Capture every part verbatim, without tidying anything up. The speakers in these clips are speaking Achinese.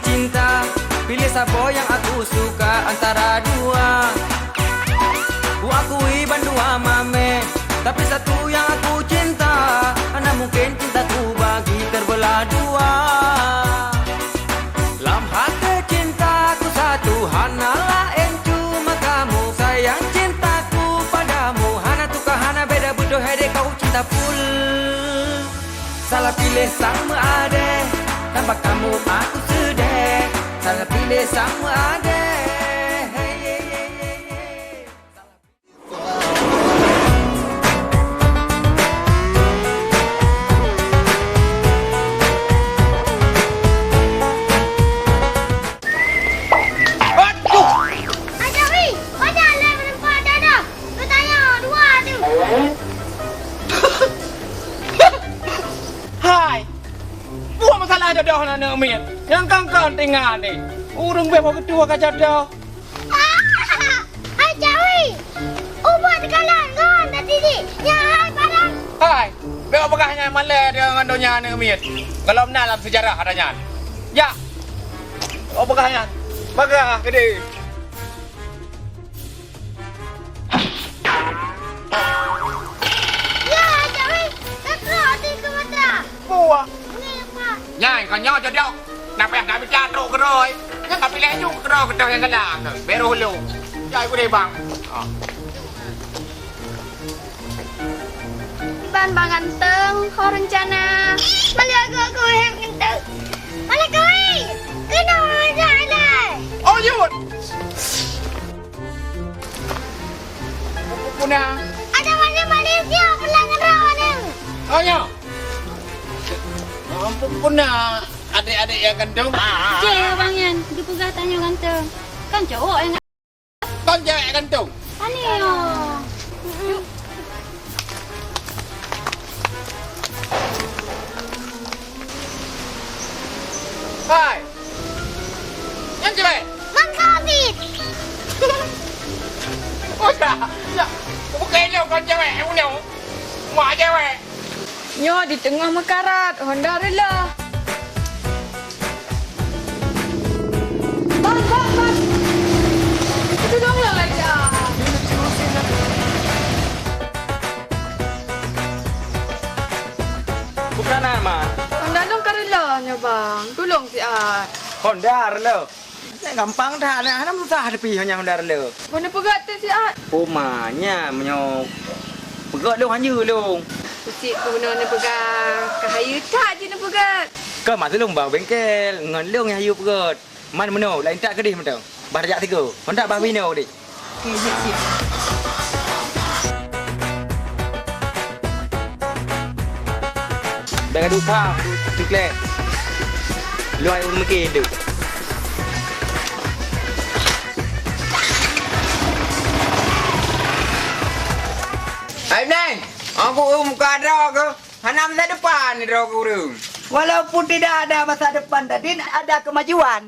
Cinta, pilih saboh nyang aku suka antara dua. Ku akui bandua mameh, tapi satu yang aku cinta. Hana mungkin cintaku bagi terbelah dua. Lam hati cintaku satu, hana laén cuma kamu. Sayang cintaku padamu, hana tukar, hana beda, beudôh hai deh kau cinta full. Salah pilih sang meuadéh, tanpa kamu aku seudéh. Salah pilih sang meuadéh. Hey, yeah, yeah, yeah, yeah. Aduh! Ajawi, mana lé meureumpok dadah? Beutanyong dua tu. Hai! Buet masalah jodoh aneuk miet. Nyang kong-kong tinggai ni. Ureueng beh beutôi ka jodoh. Hai Jawi! Ubak teukalon ngon tatidik nyang hai padang. Hai! Bèk peugah nyan malèe deungon donya aneuk miet. Gohlom na lam seujarah ata nyan. Jak! Bèk peugah nyan. Bagah keudéh. Ya, Jawi! Takrok di keu mata! Buah. Nyan, kon nyoe jadok. Nah payah nak mita trok keudroe. Nyan ka piléh ju keudroe keutoh nyang galak. Beroh lôn. Jai gurée bang. Ha. Iban bang ganteng, ho rencana. Maliak geuh aku hek ganteng. Maliak kawin. Kena aja ilai. Oh, yut. Puna. Ada mana Malaysia pulang ngerau ni? Oh, ya. Ampun puna, adik-adik yang ganteng. Cek abang Yan, dipeugah tanyoe ganteng. Kan cowok yang Kan cewek ganteng. Ani ya. Hai. Nyan cewek. Bang Covid. Oh, ya. Ya. Bukan lo kan cewek, uno. Mak cewek. Nyoe di teungoh meukarat, Honda reuloh. Bang, bang, bang. Itu dong lah, Raja. Bukan aman. Honda dong ka reuloh nyoe, Bang. Tulong siat. Honda reuloh. Nyan gampang that, nyan hana susah tapi nyan Honda reuloh. Mana peugah tu siat? Puma nyan meunyoe peugah lôn hanjeuet lôn. Kucik puna neupeugah, ka hayeue that jih neupeugah. Ka mak lôn bak bengkel, ngon lôn nyang hayeue peugah. Man meunoe, laén that keudeh mantong. Bah rajak sigoe, honda bah binoe keudeh. Oke, siap, siap. Dah gaduh paham, tu klek. Luai ureueng mikir tu. Hai Neng, aku muka ada ke? Hana masa depan ni droe ureueng. Walaupun tidak ada masa depan, tapi ada kemajuan.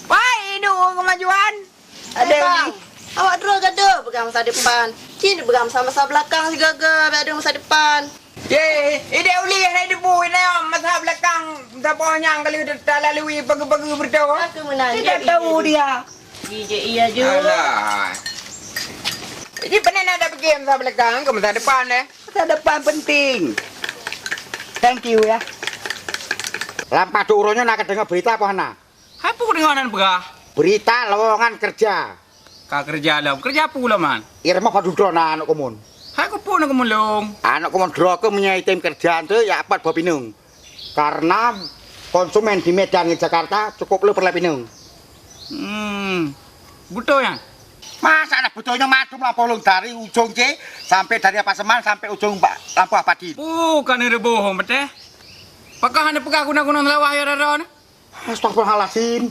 Wai, indu kemajuan. Ada Bang, lagi. Awak droe gadoh peugah masa depan. Cit peugah masa, masa belakang sigaga, bèk ada masa depan. Ye, idek ulih hai debu ina masa belakang, masa poh nyang kali talalui pagi-pagi berdoa. Aku menang. Tidak tahu dia. Iya, iya, je. Alah. Jadi, pernah ada fikir masa belakang ke masa depan, eh? Masa depan penting. Thank you, ya. Lam padub uroe nyoe na kadeungoe berita apa hana? Hai peue deungoe nan peugah? Berita lowongan kerja. Ka kerja lom. Kerja peue lom, Man? Irma padub droe na aneuk komon. Hai keupeue aneuk komon lom? Aneuk komon droe keuh meunyoe item kerja teuh ya apat boh pineung. Karena konsumen di Medan ngon Jakarta cukup le peureulèe pineung. Hmm, beutôi nyan? Masa na beutôi nyoe madum lampôh lôn dari ujong C sampai dari Apa Seman sampai ujong ba-, lampôh Apa Dien. Puh, ka neureuboh beuteh. Pakon hana peugah guna-guna seulawah ya rara nyoe? Astagfirullahalazim.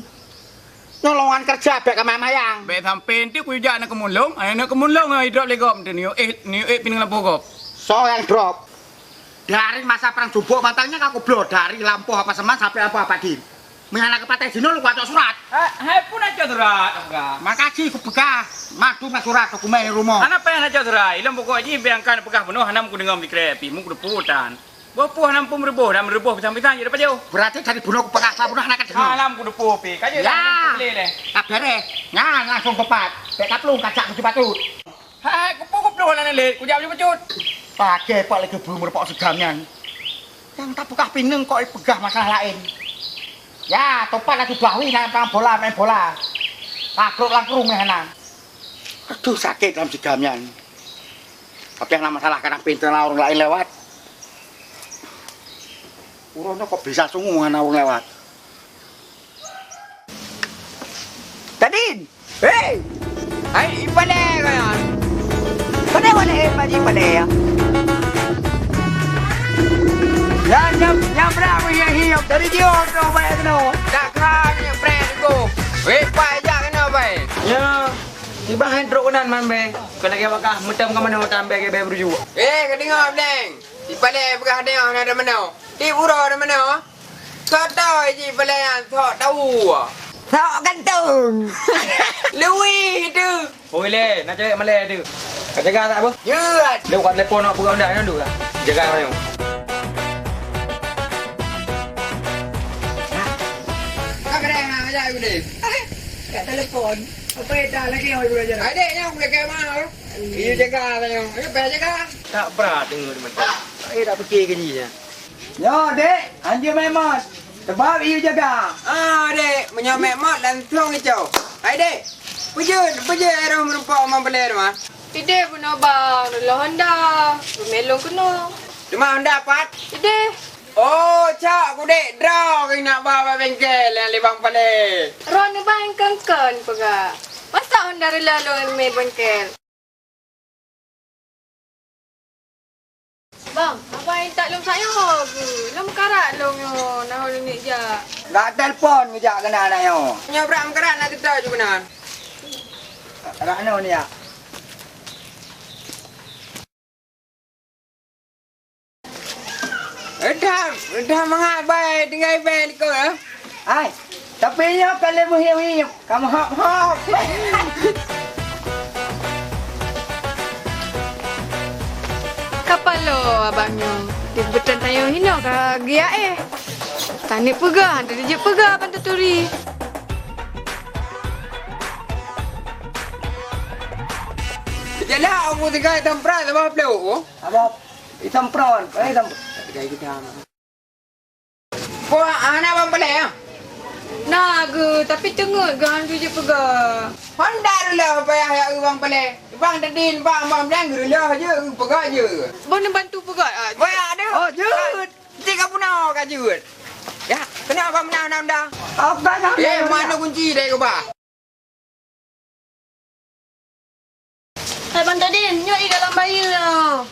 Nyoe lowongan kerja bèk ka mayang-mayang. Bèk sampai nanti kujak aneuk keumulông, aneuk keumulông nyang idrop lé gob nanti niyuek, niyuek pineung lampôh gob. Soe nyang drop? Dari masa perang Jubok mantong nyan ka kublok dari lampôh Apa Seman sampai lampôh Apa Dien. Meunyo hana keupatéh jinoe lôn kucok surat. Hai, hai pun aja surat, Abang. Makasih kupeugah, madum surat dokumen di rumoh. Hana payah aja surat. Ilôn pokok jih biarkan peugah bunoe hana meukeunong pikré pih, meukeudeuputan. Boh puih lam pum reuboh, lam reuboh pisang-pisang jeuet dapat jauh. Berarti tadi bunoe kupeugah, sa bunoe hana ka deungoe. Malam kudeupôh pih. Ka jeuet. Ya. Ka plé lé. Ka bèrèh. Nyan langsung peupat. Bèk kaplueng kacak kucupat tu. Hai, kupu-kupu hana lé. Kujak bacut-bacut. Paké pak lagi beumeureupak seugam nyan. Nyang tapeugah pineung kok ipeugah masalah laén. Ya, topat laju bawi lam bola, main bola. Takrok lam krueng meuhana. Aduh, sakét lam seugam nyan. Tapi hana masalah, kadang pintoe na ureueng laén lewat. Uroe nyoe kok bisa sungoe hana ureueng lewat. Tadin! Hei! Hai, ipalé kalian! Pada mana eh, Pak Ji, pada ya? Ya, nyam, nyam berapa yang hidup dari dia tu, Pak Eno? Tak kau ni, Pak Eno. Weh, Pak, jak kena, Pak. Ya. Sibah hai trok keunan man bèe. Keu lagèe wakah meutem ka manoe tam bèe, bèe beurujok. Eh, ka deungö, Bleng. Sipalé peugah deungö na manoe. Di uroe na manoe. Soe tau jih pelayan sok tau. Sok kantong. Lui tu. Oi lé, na cewek malèe tu. Ka jaga tak, Bang? Jeuet. Lé buka telepon nak peugah undang nyan tu. Jaga nyoe. Ka kena ngajak aku deh. Kat telepon. Apa ya dah lagi yang aku belajar? Adek nyoe aku jaga mah. Iya jaga tanya. Ayo payah jaga. Tak berat dengar macam. Saya tak fikir ke dia. Nyoe dek, anjeue Mek Mot. Sebab iya jaga. Ah dek, meunyoe Mek Mot langsung icok. Hai dek, peujeuet, peujeuet roh meurumpok Mang Palé tu ah. Ideh bunoe bang, reuloh honda, beumelong keunoe. Teuma honda pat? Ideh. Oh, cok kudek droe keuh nak ba bak bengkel nyang lé Bang Palé. Droeneuh bang kon-kon peugah. Masa honda reuloh lôn mé bengkel? Bang, abang intat lôn sayang ho geuh. Lôn meukarat lôn nyoe, na ho lôn jak. Gak telpon geujak keunan aneuk nyoe. Nyoe brat meukarat na teuta ju keunan. Rak nyoe ni ya. Dah, dah mangat bai tinggai bai likot ah. Hai, tapi nyoe ka lheueh meuhiep-hiep, ka meuhop-hop. Kapalo abang nyoe, di beuton tanyoe hinoe ka geujak eh. Taneuk peugah, hana jeuet peugah ban taturi. Jalah aku tinggai tamprak sama peluk. Apa? Itam pron, eh, itam. Puah, hana Bang Palé, ya? Na geuh, tapi teungeut geuh han jeuet peugah. Honda reuloh payah ya Bang Palé. Bang Dadin, Bang, Bang Blang reuloh je, peugah je. Bang neubantu peugah, ah. Payah ada. Oh, jeuet. Cik ka puna ka jeuet. Ya, kena Bang Blang honda. Apa nak? Eh, mana kunci dari kebah? Hai Bang Tadin, nyoe ié dalam bayeue nyoe.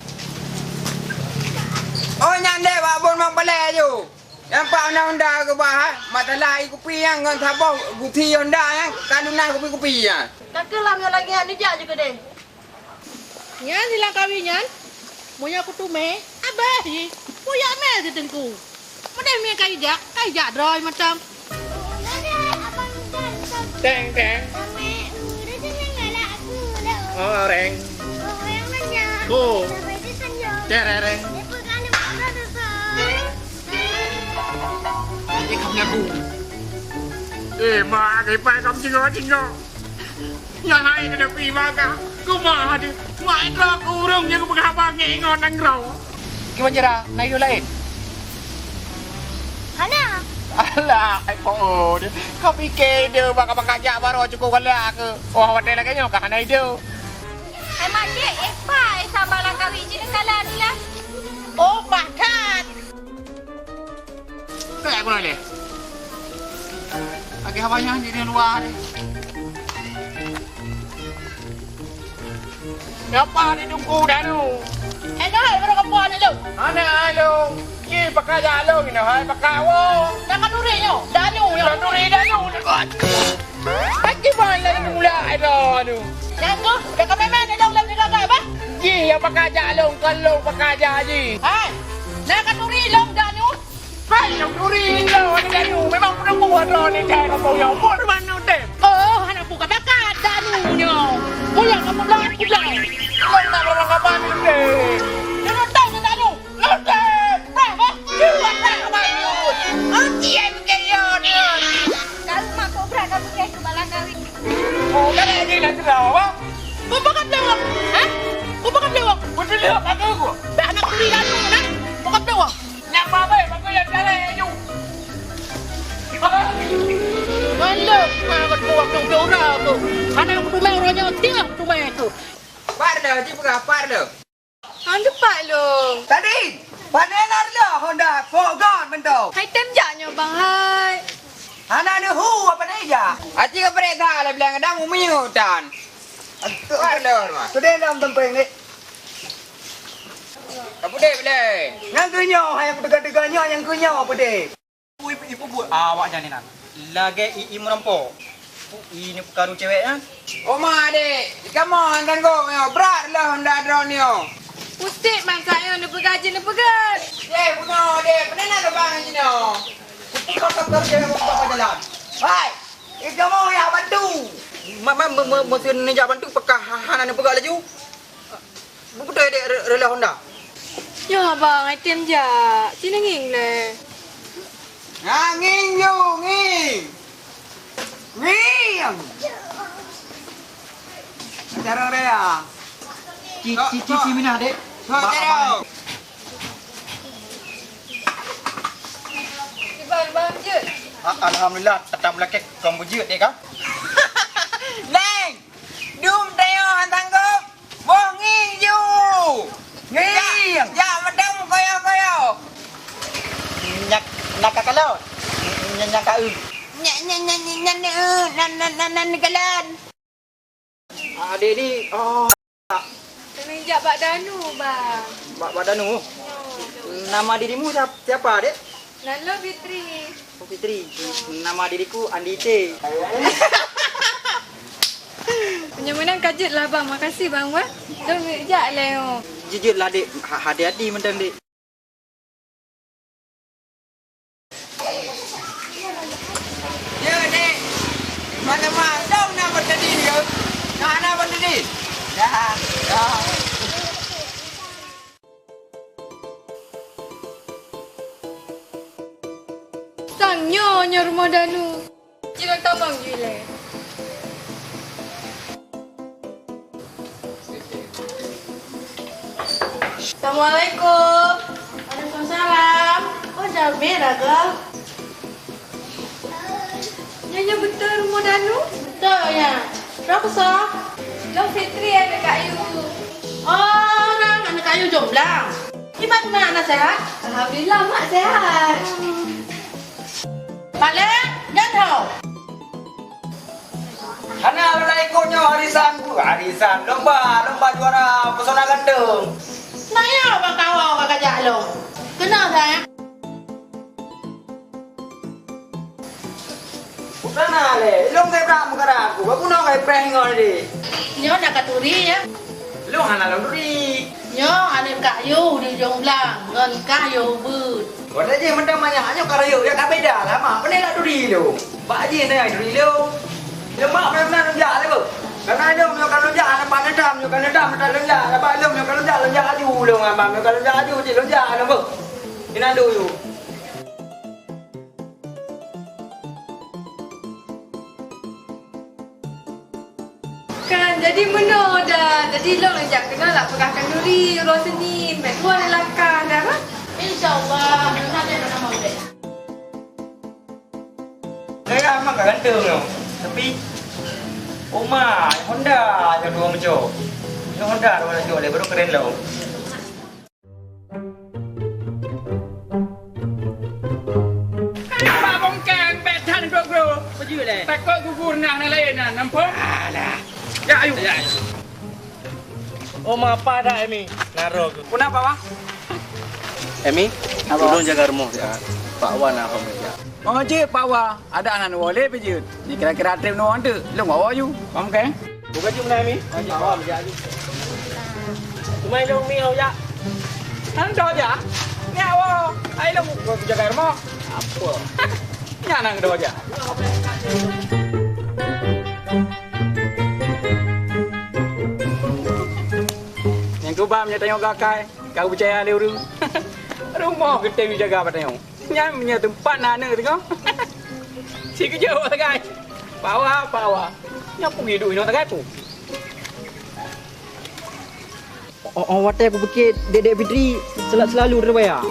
Oh, nyan deh bak bon Bang Palé aju. Nyang pak honda-honda keubah, eh. Matalah ié kupi nyan ngon saboh guti honda nyan, ka lunas kupi-kupi nyan. Ka keuh lam nyoe lagèe nyan neujak ju keudeh. Nyan silang kawin nyan, meunyoe kuteumé, abéh jih. Kuyak mé si Teungku. Meudeh mie ka ijak, ka ijak droe mantong. Teng, teng. Oh, reng. Ko. Terereng. Eh, kamu ngaku. Eh, mak, kipai kamu cingok-cingok. Nyan hai keuneuk pi maka. Kumaha deuh? Mak droe keu ureueng nyang geupeugah haba ngek ngon nanggroe. Kiban jira, na ideh laén? Hana. Alah, hai po deuh. Ka pike ideh bak, bak kajak baroe cukup galak keu. Oh, watèe lagèe nyoe ka hana ideh. Hai mak cik, eh, pa, eh, sabar lah kawin cit kala ni lah. Oh, pakat. Kaya aku noleh. Lagi hawanya di luar ni. Siapa di tungku danu? Eh, dah, baru kau buat dulu. Anak alung. Ki pakai jalung ni, hai pakai wo. Jangan duri nyo, danu nyo. Jangan duri danu. Aki bang lagi mula dah tu. Nyan tu, dah kami main dalam dalam ni gagai bah. Ji yang pakai aja long, kalau pakai aja ji. Hai, nak kanduri long dah tu. Hai, yang duri long ni dah tu. Memang pun aku ada ni cai kamu yang pun mana deh. Oh, anak buka bakat dah tu nyo. Pulang kamu dah aku dah. Long nak orang apa ni deh? Dia nak tahu ni dah tu. Long deh. Bah, Iya, bukan yo, dia. Kalau mak kobra kamu kayak kepala kawin. Oh, kan lagi nak cerah, apa? Kau pakai pelewang? Hah? Kau pakai pelewang? Betul dia, pakai aku. Tak nak kulit lalu, nah. Pakai pelewang. Nyapa baik, bagus yang jalan, aju. Mandum, mangat buah tu, tu, tu. Hana kuteumé uroe nyoe, tiah kuteumé tu. Par dah, ji peugah, par dah. Han tepat lôn. Tadi, pane na reuloh Honda, kok gon mantong. Hai tem jak nyoe, Bang, hai. Hana neuhu apa ni jak? Aci ka prek that, lah bilang kadang umi utan. Par dah, Bang. Sudah dah mantong peng ni. Ka pudek bilai. Nyang keu nyoe, hai, nyang teuga-teuga nyoe, nyang keu nyoe pudek. Ui, ibu buet awak nyan inan. Lagèe i, i meurampok. Ui, ni peukaru cewek nyan. Oma, dek, kamoe nyang tanggong nyoe, brat lom Honda droeneuh nyoe. Pustet bansa nyoe neupeugah jeuet neupeugah. Eh, bunoe, dek, peue na lubang jinoe? Kupukok traktor cewek bak jalan. Hai, eh, kamoe jak bantu. Ma, ma, me, me, meuseu neujak bantu, peukah ha, hana neupeugah laju. Beutôi dek re-, reuloh Honda? Nyoe abang, item jak. Sinoe ngieng lé. Nah, ngieng ju, ngieng. Ngieng. Acara raya. Ci, ci, ci, ci minah, dek. Ba, ba. Iban, bang, jeuet. A-, alhamdulillah, tetap lakèe kong beujeuet, dek, ka? Neng! Dum tayo han sanggup. Boh ngieng ju. Ngieng. Jak, jak meudong koyo-koyo. Nyak, nyak ka kalon. Nyak, nyak ka eu. Nyak, nyak, nyak, nyak, nyak, eu. Nan, nan, nan, nan, kalon. Adek ni, oh. Kami jak bak Danu, bang. Bak, bak Danu? Ya. Nama dirimu siap-, siapa, dek? Nan lôn Fitri. Oh, Fitri. Nama diriku Andi Ite. Meunyoe meunan ka jeuet lah, bang. Makasih, bang, wah. Lôn jak lé, oh. Jeuet, jeuet lah, dek. Ha-, hati-hati mantong, dek. Ya, dek. Mana mak dong na bertadi, ya? Na, na bertadi. Dah, dah. Sang nyoe, nyoe rumoh Danu. Jinoe tamong ju ilèe. Assalamualaikum. Waalaikumsalam. Oh, jamé lagoe. Nyoe, nyoe beutôi rumoh Danu? Beutôi, ya. Droe keusoe? Lôn Fitri, aneuk Kak Yu. Oh, ureueng aneuk Kak Yu Jomblang. Kiban mak, na sehat? Alhamdulillah, mak sehat. Paléng, nyan ho. Hana lôn ikot nyoe arisan, arisan lomba, lomba juara pesona ganteng. Naya bak kawa ka kajak lôn. Keunoe, sayang. Bukan lé, ilong saya brak meukarat aku. Bapu nak kai preh ngon deh. Nyoe nak katuri ya. Ilong hana lom duri. Nyoe aneuk Kak Yu di Jomblang ngon Kak Yu Beuet. Kau dah je mentang banyak nyoe ka rayeuk ya ka beda lah mak. Pandai lah duri lu. Bak je na duri lu. Lemak benar-benar lom jak lah bu. Karena ilong nyoe kan lom jak, lepak nendam nyoe kan nendam, tak lom jak, lepak ilong nyoe kan lom jak, lom jak aju lu abang nyoe kan lom jak aju cit lom jak lah bu. Kena dulu. Kan, jadi meunoe dah. Jadi lôn jak keunoe lah peugah khanuri uroe Senin. Bèk tuan langkah dah, ha? Insya Allah, meunan dia nama udah. Gaya memang gak ganteng tu. Tapi, Oma, Honda je dua mencok. Ini Honda dua mencok dia, baru keren lah. Bak bongkang bèk that gro-gro. Peue jeuet lé? Takot gugur nah, na laén na, nampông? Alah. Ya, ayo. Ya, ayo. Oh, mapa dah, Emi? Naro ke? Kenapa, Wah? Emi, apa? Tolong jaga rumah ya. Pak Wan apa meja? Oh, cik, Pak Wah. Ada anak nuwoe lé pih jeuet. Di kira-kira trép nuwoe teuk. Lôn bawa ju. Paham kan? Buka ju meunan mi. Bawa meja ju. Cuma ilong mi ya. Kan doh ja. Ni awo. Ai lôn buka jaga rumah. Apa? Nyan nang doh ja. Nyang kubam nya tanyong gakai. Kau percaya lé ureueng. Rumoh geutem jaga patanyong. Nyan meunyoe teumpat na aneuk teungoh. Sikeujeuet awak sagai. Pawa, pawa. Nyan peue duek inoe sagai peue? O-, o-, watée kupike Dek-dek Fitri sela-, selalu teubaya.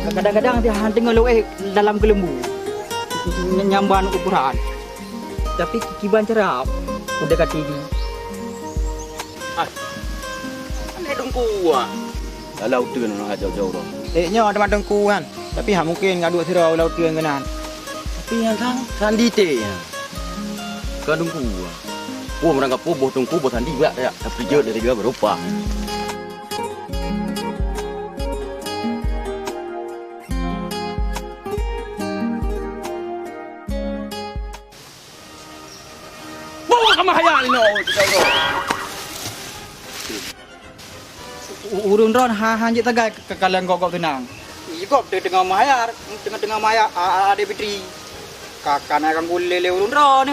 Kadang-kadang dia hana teungoh lewat dalam keuleumbu. Ny-, nyamban ukuran. Tapi kiban cara udeb kati di. Ah. Aneuk teungku ah. Dalam uteuen ureueng hajat jauh roh. Eh, nyoe teuma teungku kan. Tapi hana mungken ka duek sidroe lam uteuen keunan. Tapi nyang sang sandi teh nyan. Ka teungku ah. Wah, meurangkapeue boh teungku, boh sandi bak ya. Tapi jeuet dari dua berupa. Bawa ka meuhayal inoe, oh, tidak, tidak. U-, ureueng droen ha-, han jeuet sagai ke-, kalon gob-gob teunang. Ih, gob teu-, teungoh meuhayal, teungoh-teungoh meuhayal, a-, a-, Adek Fitri. Ka-, kana ganggu lé-lé ureueng droen.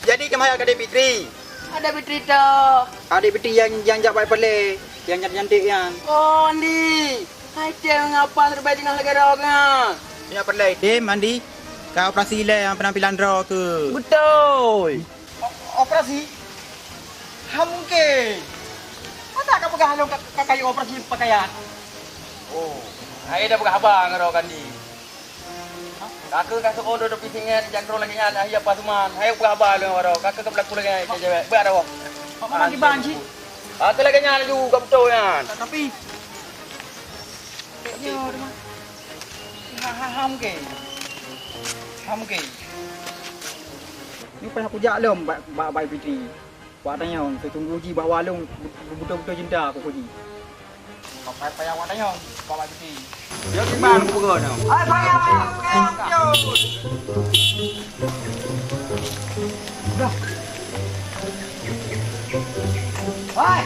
Jadi, ka meuhayal keu Adek Fitri? Adek Fitri toh. Adek Fitri nyang, nyang jak bak palè, nyang cantik-cantik nyan. Oh, Andi. Hai, Ceng, apa serba jingah lagèe droe kah? Nyak peureulèe ideh, Andi. Ka operasi ilèe nyang peunampilan droe keuh. Beutôi. O-, operasi? Hana mungken. Masa ka peugah lôn ka, ka kayém operasi pakaian? Oh, hai dah peugah haba ngon droe, Kandi. Ka keuh ka seuôn droe pih singet, jak droe lagèe nyan, hai apa suman. Hai peugah haba lôn ngon droe. Ka keuh ka beulaku lagèe nyan, cewek. Beuh, droe. Mak, mak, kiban cit. Ka keuh lagèe nyan laju, ka beutôi nyan. Ta-, tapi, Ha, ha, ha, mungken. Ha, mungken. Nyoe payah kujak lom bak, bak, bak Fitri. Wak tanyong, sesungguh jih bahwa lôn be-, be-, beutôi-beutôi cinta keu jih. Payah, payah wak tanyong, bak, bak Fitri. Dia kiban peugah nyoe. Hai, payah, payah, payah. Dah. Hai.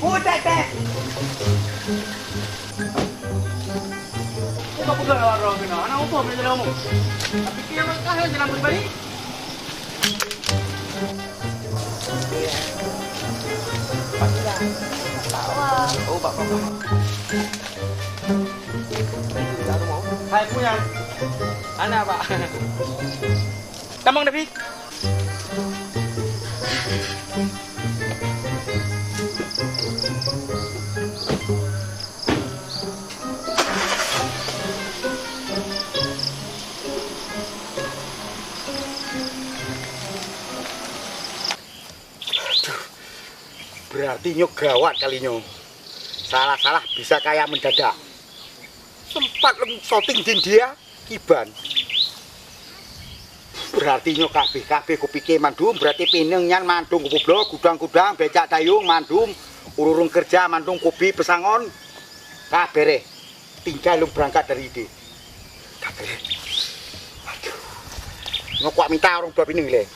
Putet, tet. Kok peugah orang kena? Anak utuh punya jalan umum. Tapi dia makan jalan pribadi. Oh, bak, bak, bak. Hai, punya. Anak, Pak. Tamong, David. Aduh, berarti nyoe gawat kali nyoe. Salah-salah bisa kaya mendadak. Sempat lom syuting di India, kiban. Berarti nyoe kabeh-kabeh kupike mandum, berarti pineung nyan mandum kupeubloe, gudang-gudang, becak dayung mandum, ureueng-ureueng kerja mandum kubi peusangon. Ka bèrèh. Tinggai lôn beurangkat dari ideh. Ka bèrèh. Aduh. Nyoe kuat mita ureueng dua pineung lé.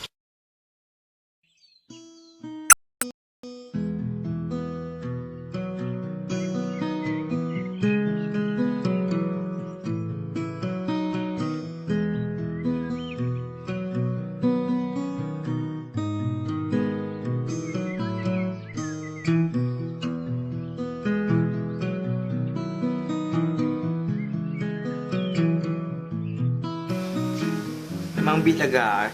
Memang bit sagai.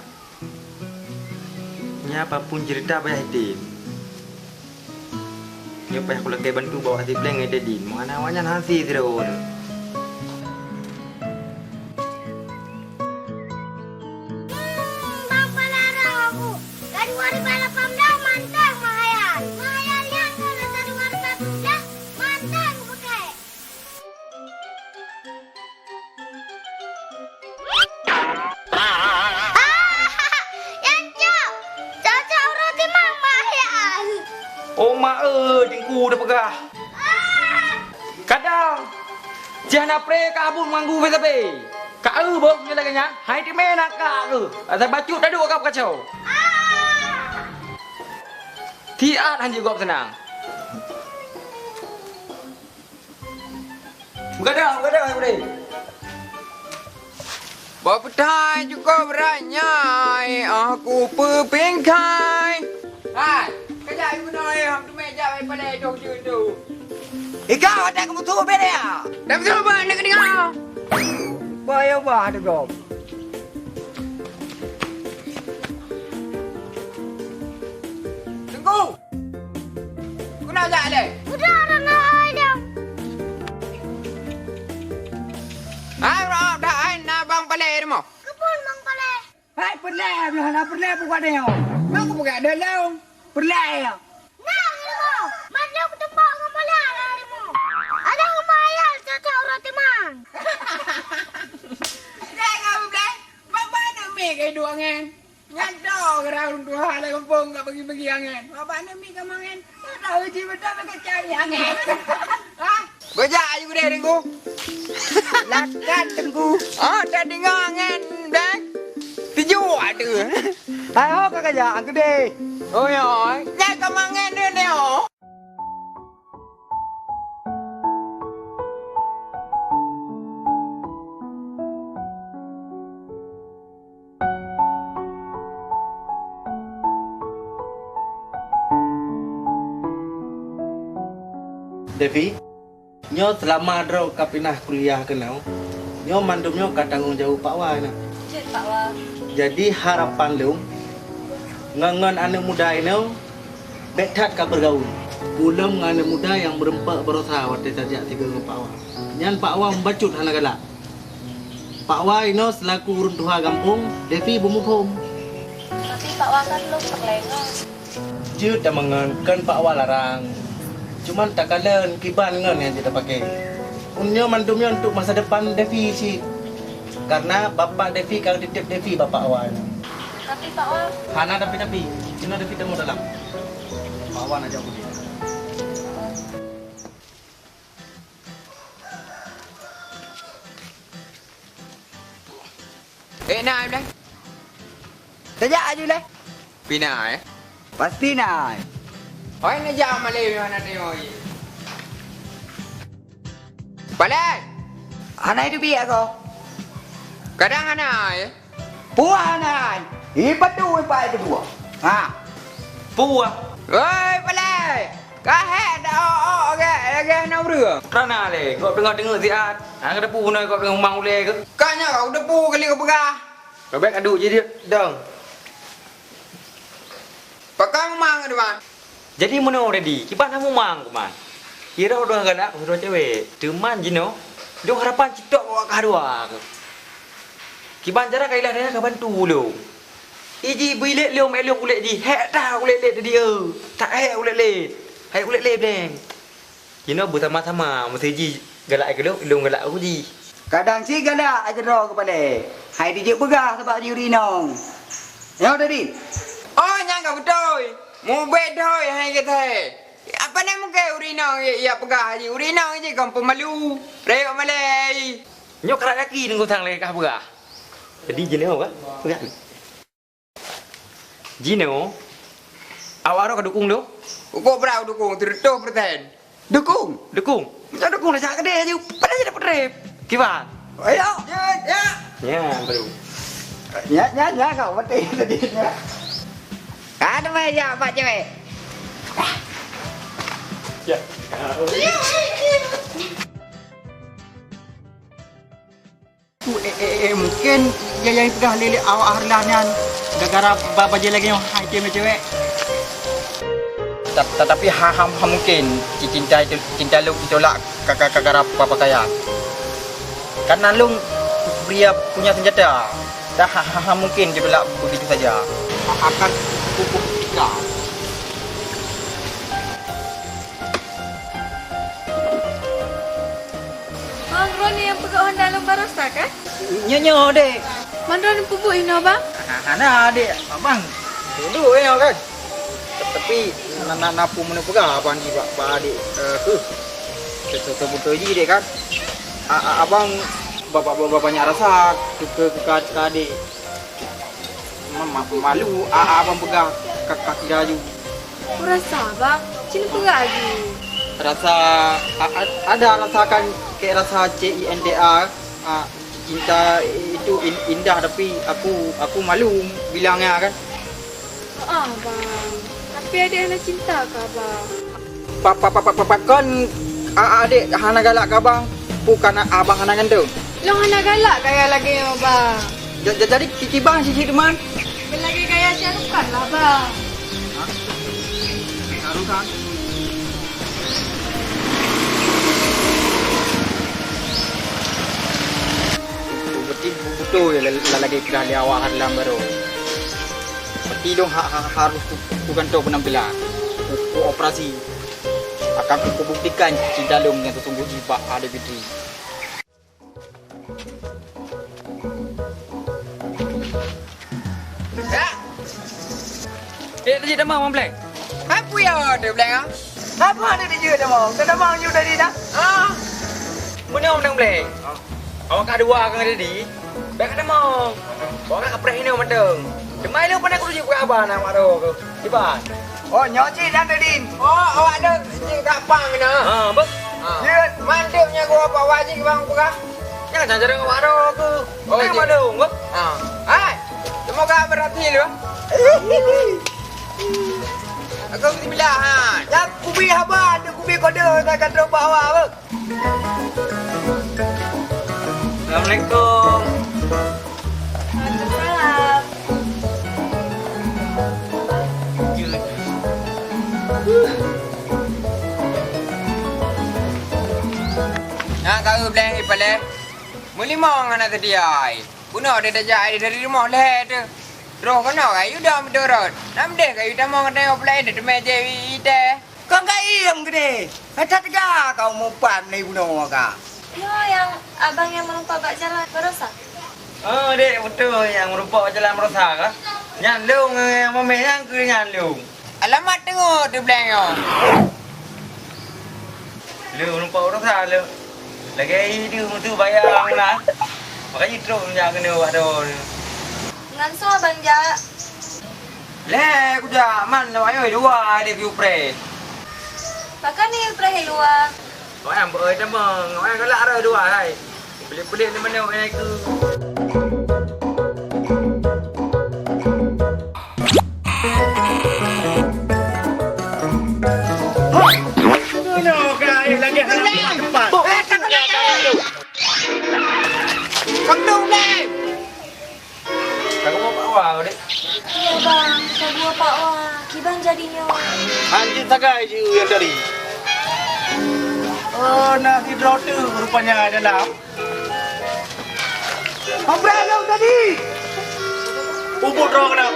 Nyan apapun cerita payah item. Nyoe payah kulakèe bantu bak Sipleng ngon Tedin. Meuhana awaknyan hase sidroe. Bang Palara aku. Januari dua ribu lapan belas mantong mahayal. Mahayal nyan keuh dua ribu lapan belas mantong bukai. Ah, nyan cok. Cok-cok uroe timang mahayal. Oh, mak, eh, teungku dah peugah. Ah. Kadang, cih na pre ka abon manggu sabe-sabe. Ka eu boh nyoe lagèe nyan, hai teumé na ka keuh. Asai bacut taduek ka peukaco. Ah. Siat hanjeuet gob seunang. Meugadôh, meugadôh, hai Budi. Bak peutai cukôp brat nyan, 'oh kupeupingkai. Hai, kajak ibu noe, hom teumé jak bak palèe toh jeuen tu. Ikau adak keubutuh beda. Dah betul bah nak dengar. Bah ya bah tu kau. Tunggu. Kena jak leh. Udah ada nak ayam. Hai, roh dah ai na bang palai rumoh. Kebun bang palai. Hai, peureulèe, blah na peureulèe buka deh. Mak aku buka deh long. Peureulèe ya. Nah, ilmu. Mandum teumbak ngon bola lah ilmu. Ada rumah ayah cocok roti mang. Dah kau bleh. Bapa nak mik ke dua ngen. Nyan dah gerah ureueng tuha lam gampông ka bagi-bagi angen. Bapa nak mik ke mangen. Tak tahu ji betul ke cari angen. Ha? Bejak ayu gede Teungku. Lakat Teungku. Oh, dah dengar ngen deh. Tuju ada. Hai ho ka kajak gede. Oh ya, nyai ka mangen dia ni oh. Devi, nyoe seulama droe ka pinah kuliah keunoe, nyoe mandum nyoe ka tanggong jaweueb Pak Wa na. Jeuet, Pak Wa. Jadi harapan lôn, ngon, ngon aneuk muda inoe, bèk that ka beurgaul. Ulôn ngon aneuk muda nyang meureumpok baroesa watèe tajak sigoe ngon Pak Wa. Nyan Pak Wa meubacut hana galak. Pak Wa inoe seulaku ureueng tuha gampông, Devi beumuphom. Tapi Pak Wa kan lôn peureulèe ngon. Jeuet tameungon, kon Pak Wa larang. Cuman takalon kiban ngon nyang jeuet tapaké. Nyoe mandum nyoe untuk masa depan Devi cit. Karena bapak Devi ka titip Devi bak Pak Wa nyoe. Tapi Pak Wa. Hana tapi-tapi. Cuma Devi teumeung dalam. Pak Wa na jak udép. Eh, na, eh, Blai. Tajak aju, Blai. Pina, eh? Pasti na, eh. Oi, na jak malèe, mana tengok, eh. Palai! Hana itu biak ko. Kadang hana, eh. Puah nan, ipeutui pai keudua. Ha. Puah. Woi, Palai! Ka hék dak ôk-ôk lagèe, lagèe hana ureueng? Krana lé, gob teungoh-teungoh siat. Hana kateupeue bunoe gob teungoh mang ulèe keuh. Ka nyoe kateupeue kali kapeugah. Ka bèk adu jih dong. Pakon mang keuh, Bang? Jadi meunoe Dedi, kiban hana mumang keuman. Iroh dua galak, dua cewek. Teuma jinoe, dua harapan citok awak kah dua keuh. Kiban cara ka ilah dana ka bantu ulôn. Iji beuilek lôn, eh, lôn kulét jih. Hék that kulét lé tadi, eh. That hék kulét lé. Hék kulét lé, Bleng. Jinoe beusama-sama, meusiji galak ai keu lôn, lôn galak ai keu jih. Kadang cit galak ai keudroe keuh Palai. Hai dijeuet peugah sabab jih ureueng inong. Nyoe tadi. Oh, nyan ka beutôi. Mubèk dôi hai geuthèe. Apa na mungken ureueng inong ya, ya peugah jih. Ureueng inong jih kon peumalu. Rayeuk malèe. Nyoe karak gaki deungon sang lagèe kah peugah. Jadi jinoe kan? Peugah ni. Jinoe, awak droe ka dukung lôn? Ukoe brat dukung, sireutoh persen. Dukung? Dukung. Meunyoe dukung, dah jak keudeh aju. Padahai jadi peutrép. Kiban? Ayo. Ya, ya. Ya, baru. Ya, ya, ya, kau mati tadi, ya. Ada mai ya, Pak Cewek. Ya. Eh, eh, eh, eh, mungkin ya, nyang peugah lé, lé awak Harlah nyan gara-gara ba-, bajèe lagèe nyoe hai cewek-cewek. Ta-, ta-, tapi ha, ha, ha mungkin ci-, cinta itu, cinta lôn ditolak ka, ka, ka, gara pa-, pakaian. Karena lôn pria punya senjata. Dah ha, ha, ha mungkin ditolak begitu saja. A-, akan kubuktikan. Bang, droeneuh nyang peugöt Honda lôn baroesa, kan? Nyoe, nyoe, Dek. Man droeneuh peubuet inoe, Bang? Ha, hana, Dek. Abang, dulu inoe, kan? Tapi, na, na, na peue meuneuk peugah abang di bak, bak adek, eh, keuh. Beutôi-beutôi jih, Dek, kan? A, a, abang ba-, ba-, ba-, ba-, banyak rasa keu, keu, keu, keu adek. Ma-, ma-, malu, a, a, abang peugah ka, ka kira aju. Peue rasa, Bang? Ci neupeugah aju. Rasa, a, a, ada rasakan kek rasa C I N T A, a, cinta itu in-, indah, tapi aku, aku malu bilangnya kan. Ah, Bang. Tapi adek hana cinta keu Abang. Pa, pa, pa, pa, pa, pakon A-, adék hana galak keu abang, bukan abang hana ganteng. Lôn hana galak gaya lagée nyoe, Bang. Ja-, ja-, jadi ki-, kiban cit teuma? Lagée gaya Shah Rukh Khan lah, Bang. Hah? Shah Rukh Khan? Beutôi, beutôi la-, la-, lagée peugah lé awak Harlam baroe. Berarti lôn ha-, ha-, harôh ku-, kugantoe peunampilan. Ku-, kuoperasi. Akan kubuktikan cinta lôn nyang sesungguh jih bak Alia Fitri. Ya. Eh, tajak tamong, Bang Bleng. Apa ya, Bang Bleng, ah? Apa ada dijak tamong? Ka tamong nyoe tadi dah. Ah. Meunyoe, Bang Bleng. Awak ka dua kang tadi, bèk ka tamong. Awak ka preh inoe mantong. Teuma ilôn pernah kutuju peugah haba nang Wak Ro keuh. Kiban? Oh, nyoe cit nyang teudim. Oh, awak nyoe cit ka pang keunoe. Ha, beuh. Ha. Jeuet. Mandum nyang geuwoe bak wajéb bang peugah. Nyan cara Wak Ro keuh. Oh, jeuet. Mandum, beuh. Ha. Hai, semoga berhasil, beuh. Aku bismillah, ha. Nyang kubi haba, tu kubi kode, tak ka trok bak awak, beuh. Assalamualaikum. Waalaikumsalam. Nak tahu belah ipaleh? Meulimong hana seudia ai. Bunoe deh tajak ai dari rumoh lhèe teuh. Droe keunoe kayu dong beudorot. Nam deh kayu tamong keunoe peulaén deh teumé jép itèe. Kon ka iem keudeh. Ka that teuga kau mupat meunan bunoe ka. Nyoe nyang abang nyang meurumpak bak jalan baroesa? Oh, dek, beutôi nyang meurumpak bak jalan baroesa ka. Nyan lôn, eh, nyang mamèh nyan keuh nyan lôn. Alamat teungoh teuh blang nyoe. Lôn meurumpak baroesa lôn. Lagèe hideung tu bayang na. Makajih trok jak keunoe bak droeneuh. Ngon soe abang jak? Lé, kujak man, awak nyoe dua deh keu preh. Pakon ni preh luwa? Awak nyan beu tamong, awak nyan galak roh dua hai. Peulét-peulét ni manok nyan ku. Bunoe ka aneuk lagèe hana teumpat. Kamu mau bawa, Dek? Iya, Bang. Saya bawa Pak Wah. Kiban jadinyoe. Anjing sagai je yang tadi. Oh, na sidroe teuh rupanya dalam. Apa yang tadi? Bubur roh kena.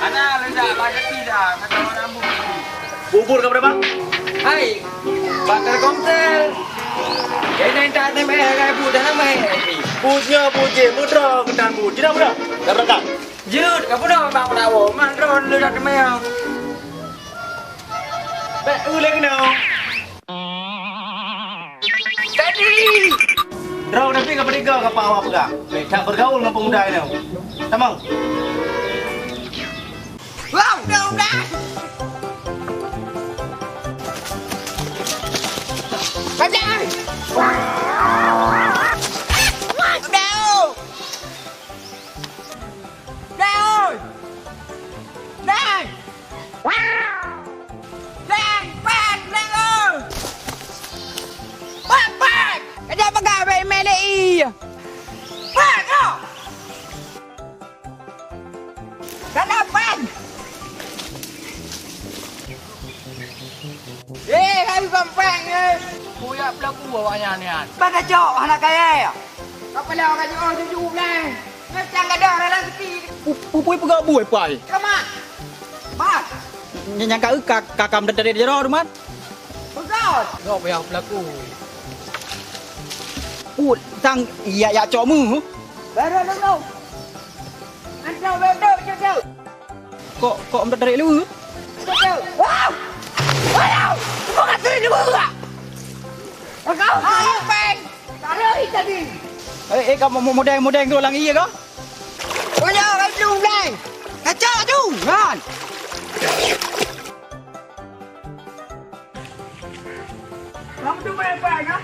Ana, ledak bak jati dah. Kata orang rambut. Bubur ka berapa? Hai, bak Telkomsel. Kena minta S M S, hai, Bu, dalam, hai. Bujnya, bujé, mudra, ketan, Bu. Jina, mudra. Dah berangkat. Jeuet, ka bunoe bak peulawo, man droen leudak teumé. Bèk eu lé keunoe. Tadi. Droe tapi ka peutiga ka Pak Wah peugah. Bèk that bergaul ngon pemuda inoe. Tamong. Wow, udah, udah. Udah. Udah. Bleng oi! Bleng! Bleng! Pèng! Bleng oi! Pèng! Pèng! Ka jak peugah bak email lé i. Pèng oh! Ka na pèng! Eh, hai gampang, eh. Kuyak pelaku awaknyan nyan. Bang kacok, hana kaya. Kapala ka jiôh juju, Bleng. Macam gadoh dalam sepi. Pu-, pupui peugah buih, Pai. Kamat. Mat. Ny-, nyang ka eu ka, ka kam dari jaroe, Mat. Peugah. Gob yang pelaku. Put, tang, iya, ya, cok mu. Baru dulu. Antara bedok, cok, cok. Kok, kok meutarek lé? Wow! Wow! Bukan sering dua. Kau peng. Taruh tadi. Eh, eh, kamu mau modeng-modeng tu lagi ya kau? Kau jangan main dulu, Bleng. Kacau tu, kan? Kamu tu main apa, kan?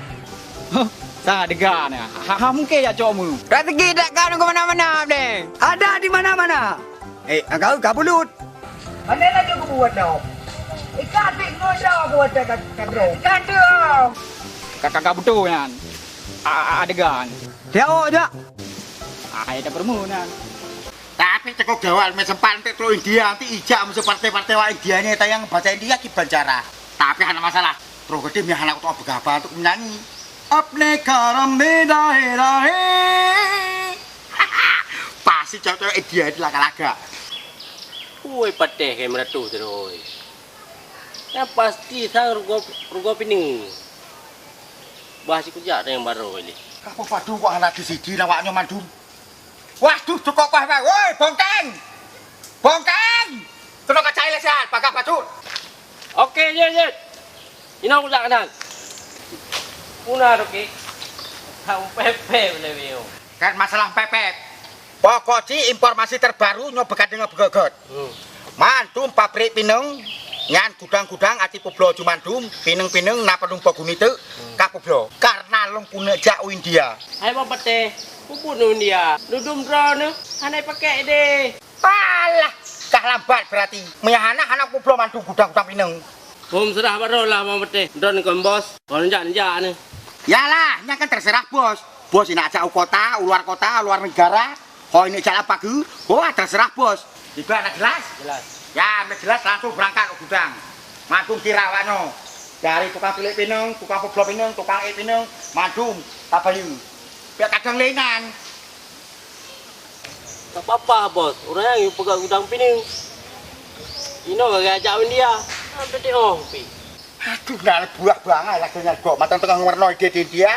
Huh, tak dega ni. Ha, ha, mungkin ya cok mu. Kat segi tak kau nunggu mana-mana, Bleng. Ada di mana-mana. Eh, agak ka bulut. Mana laju kubuat dah? Ikan tik ngoda kuat kat kadro. Ikan tu. Ka, ka, ka beutôi nyan. A, a, adegan. Tiap awak jak. Ah, ya dah promo nyan. Tapi cukôp gawat, meusempat nanti teluk India, nanti ijak musuh partai-partai awak India nyan tayang bahasa India kiban cara. Tapi hana masalah. Terus geutem yang hana kutok beugapa untuk menyanyi. Apne karam me dahe dahe. Pasti cewek-cewek India itu lagak-lagak. Woi, patéh keu meuratoh terus. Nyang pasti sang rugoe, rugoe pineung. Bah sikujak nyang barô lé. Kapeue padum kok hana di siji awak nyoe mandum. Waduh, cukôp bah, bah. Woi, Bongkeng! Bongkeng! Keunoe ka cai lé siat, pakai baju. Oke, jeuet, jeuet. Inoe kujak keunan. Puna tu, Ki. Hang pepek lé, Mio. Kan masalah pepek. Pokok cit informasi terbaru nyoe beuka deungoe beugöt-göt. Hmm. Mandum pabrik pineung nyan gudang-gudang aci peubloe ju mandum, pineung-pineung na padum po guni teuk ka peubloe. Karena lôn keuneuk jak u India. Hai Bang Patéh, peue buet u India? Dudum droeneuh hana pakai deh. Alah, kah lambat berarti. Meunyo hana, hana peubloe mandum gudang-gudang pineung. Hom seurah baroe lah Bang Patéh. Droeneuh kon bos, kon jak-jak neuh. Yalah, nyan kan terserah bos. Bos nak jak u kota, u luar kota, u luar negara. Ho ini jalan pageue, wah terserah bos. Ibarat jelas? Jelas. Ya, udah jelas langsung berangkat ke gudang. Mandum kira awak nyoe. Dari tukang tulék pineung, tukang peubloe pineung, tukang ék pineung, mandum tabayeue. Piak kadang lé nyan. Tak apa-apa, Bos. Ureueng nyang peugah gudang pineung. Inoe ka geujak India. Sampai teuh pi. Aduh, na buah bangai lagèe nyan kok. Mantong teungoh ngeureunoe di India.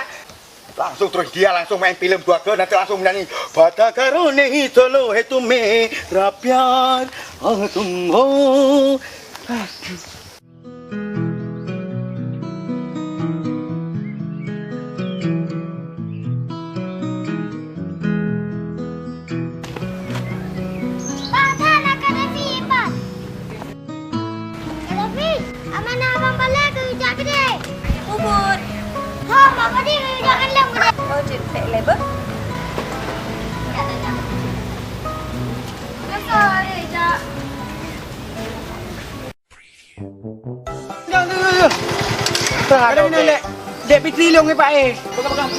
Langsung terus dia langsung main film dua ke, nanti langsung menyanyi, "Pata karone solo he tume rapian, ah, tum ho." Aduh. Bah, bah, na ka nasi, bah. Ka David, amanah abang balai keu jak keudè. Bubur. Ho, Mak Padi keu jak keu lôn keudè. Oh, jeuet pèk lé beuh. Biasa, eh, jak. Jom, jom, jom, jom. Ada minum, Dek. Dek Fitri lôn, eh, Pak, eh. Pegang, pegang.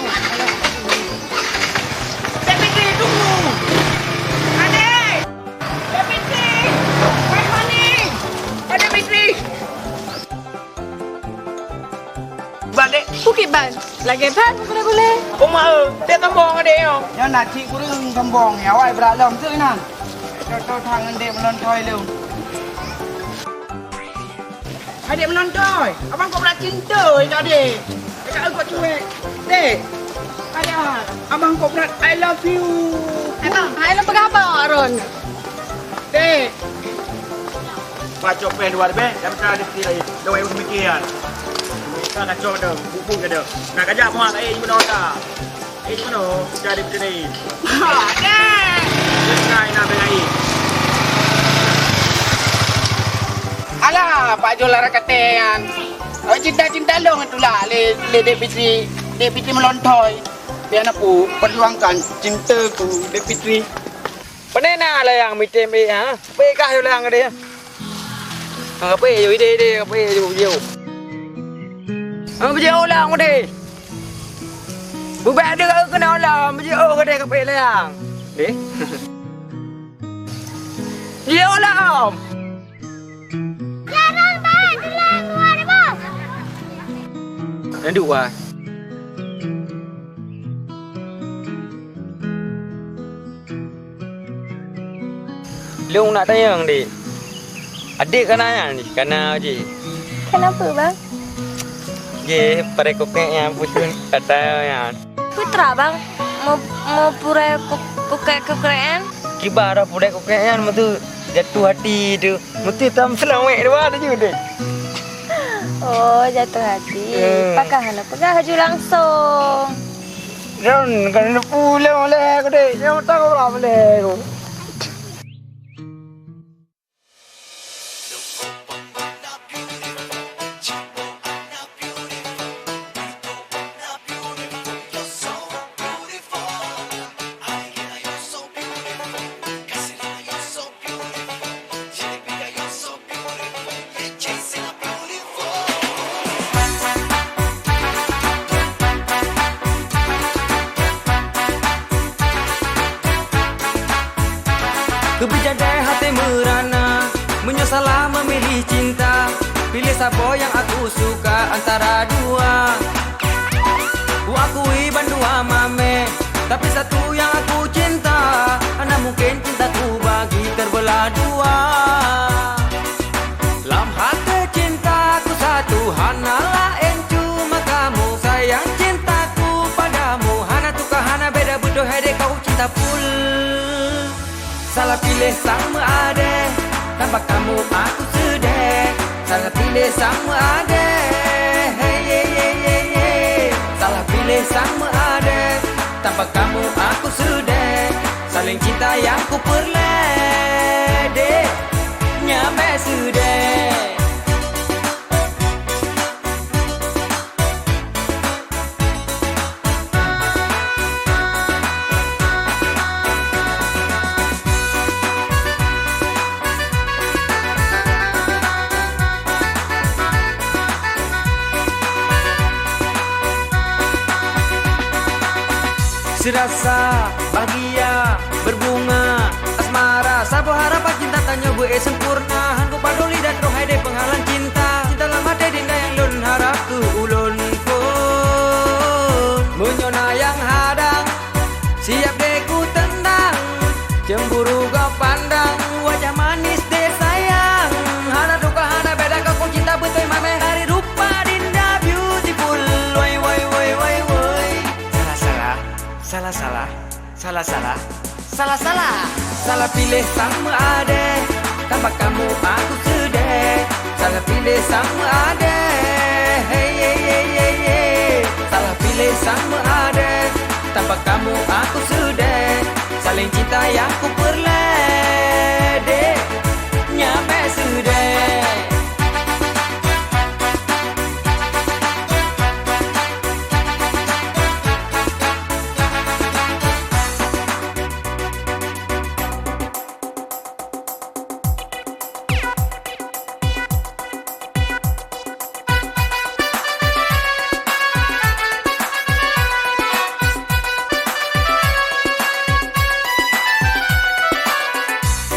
Dek Fitri, tunggu. Adik. Dek Fitri. Good morning. Adik Fitri. Balik. Bukit Ban. Lagèe ban gulé-gulé. Oma, eh, dia sombong adik nyoe. Nyan na cit kureueng sombong, ya, awai brat lom tu inan. Contoh tangan dek menonton lu. Adik menonton, abang kok brat cinta ya adik. Dekat kok cuek. Dek. Ada, abang kok brat I love you. Abang, I love apa abang, Ron? Dek. Baca peh luar beh, dah betul ada kira. Dah wayang mikir. Ka kacau dah, bubuk ke dah. Nak kajak muat kat eh, gimana dah? Eh, gimana? Cari betul ni. Ha, deh. Dia tengah nak bela air. Alah, Pak Jol lara kata yan. Oh, cinta-cinta long tu lah, le, le Dek Fitri, Dek Fitri melontoi. Dia nak pu, perjuangkan cinta tu, Dek Fitri. Pane na layang mitem eh, ha? Pekah yo layang gede. Ha, pe yo ide ide, pe yo yo. Ha, bejeo layang gede. Bubek ada kau kena olah, bejeo gede ke pe layang. Eh? Bejeo lah, Om. Jalan baik, jalan luar, Bos. Yang dua. Lôn nak tanyong, Dek. Adek kana nyan jih, kana jih. Kenapa, Bang? Jih, pare kokek nyan pusun kata nyan. Putra, Bang, mau, mau pura kok-, kokek-kokek nyan? Kiban dah pura kokek nyan, meutu jatuh hati tu. Meutu tam selawek dua tu je, Dek. Oh, jatuh hati. Eh. Pakah hana peugah laju langsung. Ron, kan pulang oleh aku, Dek. Jangan tahu lah boleh aku. Keubiet jadèe haté meurana, meunyoe salah memilih cinta, piléh saboh nyang aku suka antara dua. Ku akui bandua mamèh, tapi satu nyang aku cinta, hana mungken cintaku bagi terbeulah dua. Lam haté cintaku satu, hana laén cuma kamu. Sayang cintaku padamu, hana tuka, hana beda, beudôh hai dek kau cinta full. Salah piléh sang meuadèe, tanpa kamu aku seudeh. Salah piléh sang meuadèe, hey, ye, ye, ye, ye. Salah piléh sang meuadèe, tanpa kamu aku seudeh. Saléng cinta nyang kupeureulèe, dek, nyan bèk seudeh. Seurasa bahgia beubunga asmara, saboh harapan cinta tanyoe beu-ék sempurna. Han kupaduli dan roh hai dek penghalang cinta, cinta lam haté dinda nyang lôn harap keu ulôn phôn. Meunyoe na nyang hadang, siap deh kutendang. Cemburu gob pandang, wajah manis deh sayang. Hana tuka, hana beda, kau cinta beutôi mamèh. Dari rupa dinda beautiful. Woi, woi, woi, woi, woi. Salah, salah. Salah, salah. Salah, salah. Salah, salah. Salah piléh sang meuadèe, tanpa kamu aku seudeh. Salah piléh sang meuadèe, hey, ye, ye, ye, ye. Salah piléh sang meuadèe, tanpa kamu aku seudeh. Saléng cinta nyang kupeureulèe, dek, nyan bèk seudeh.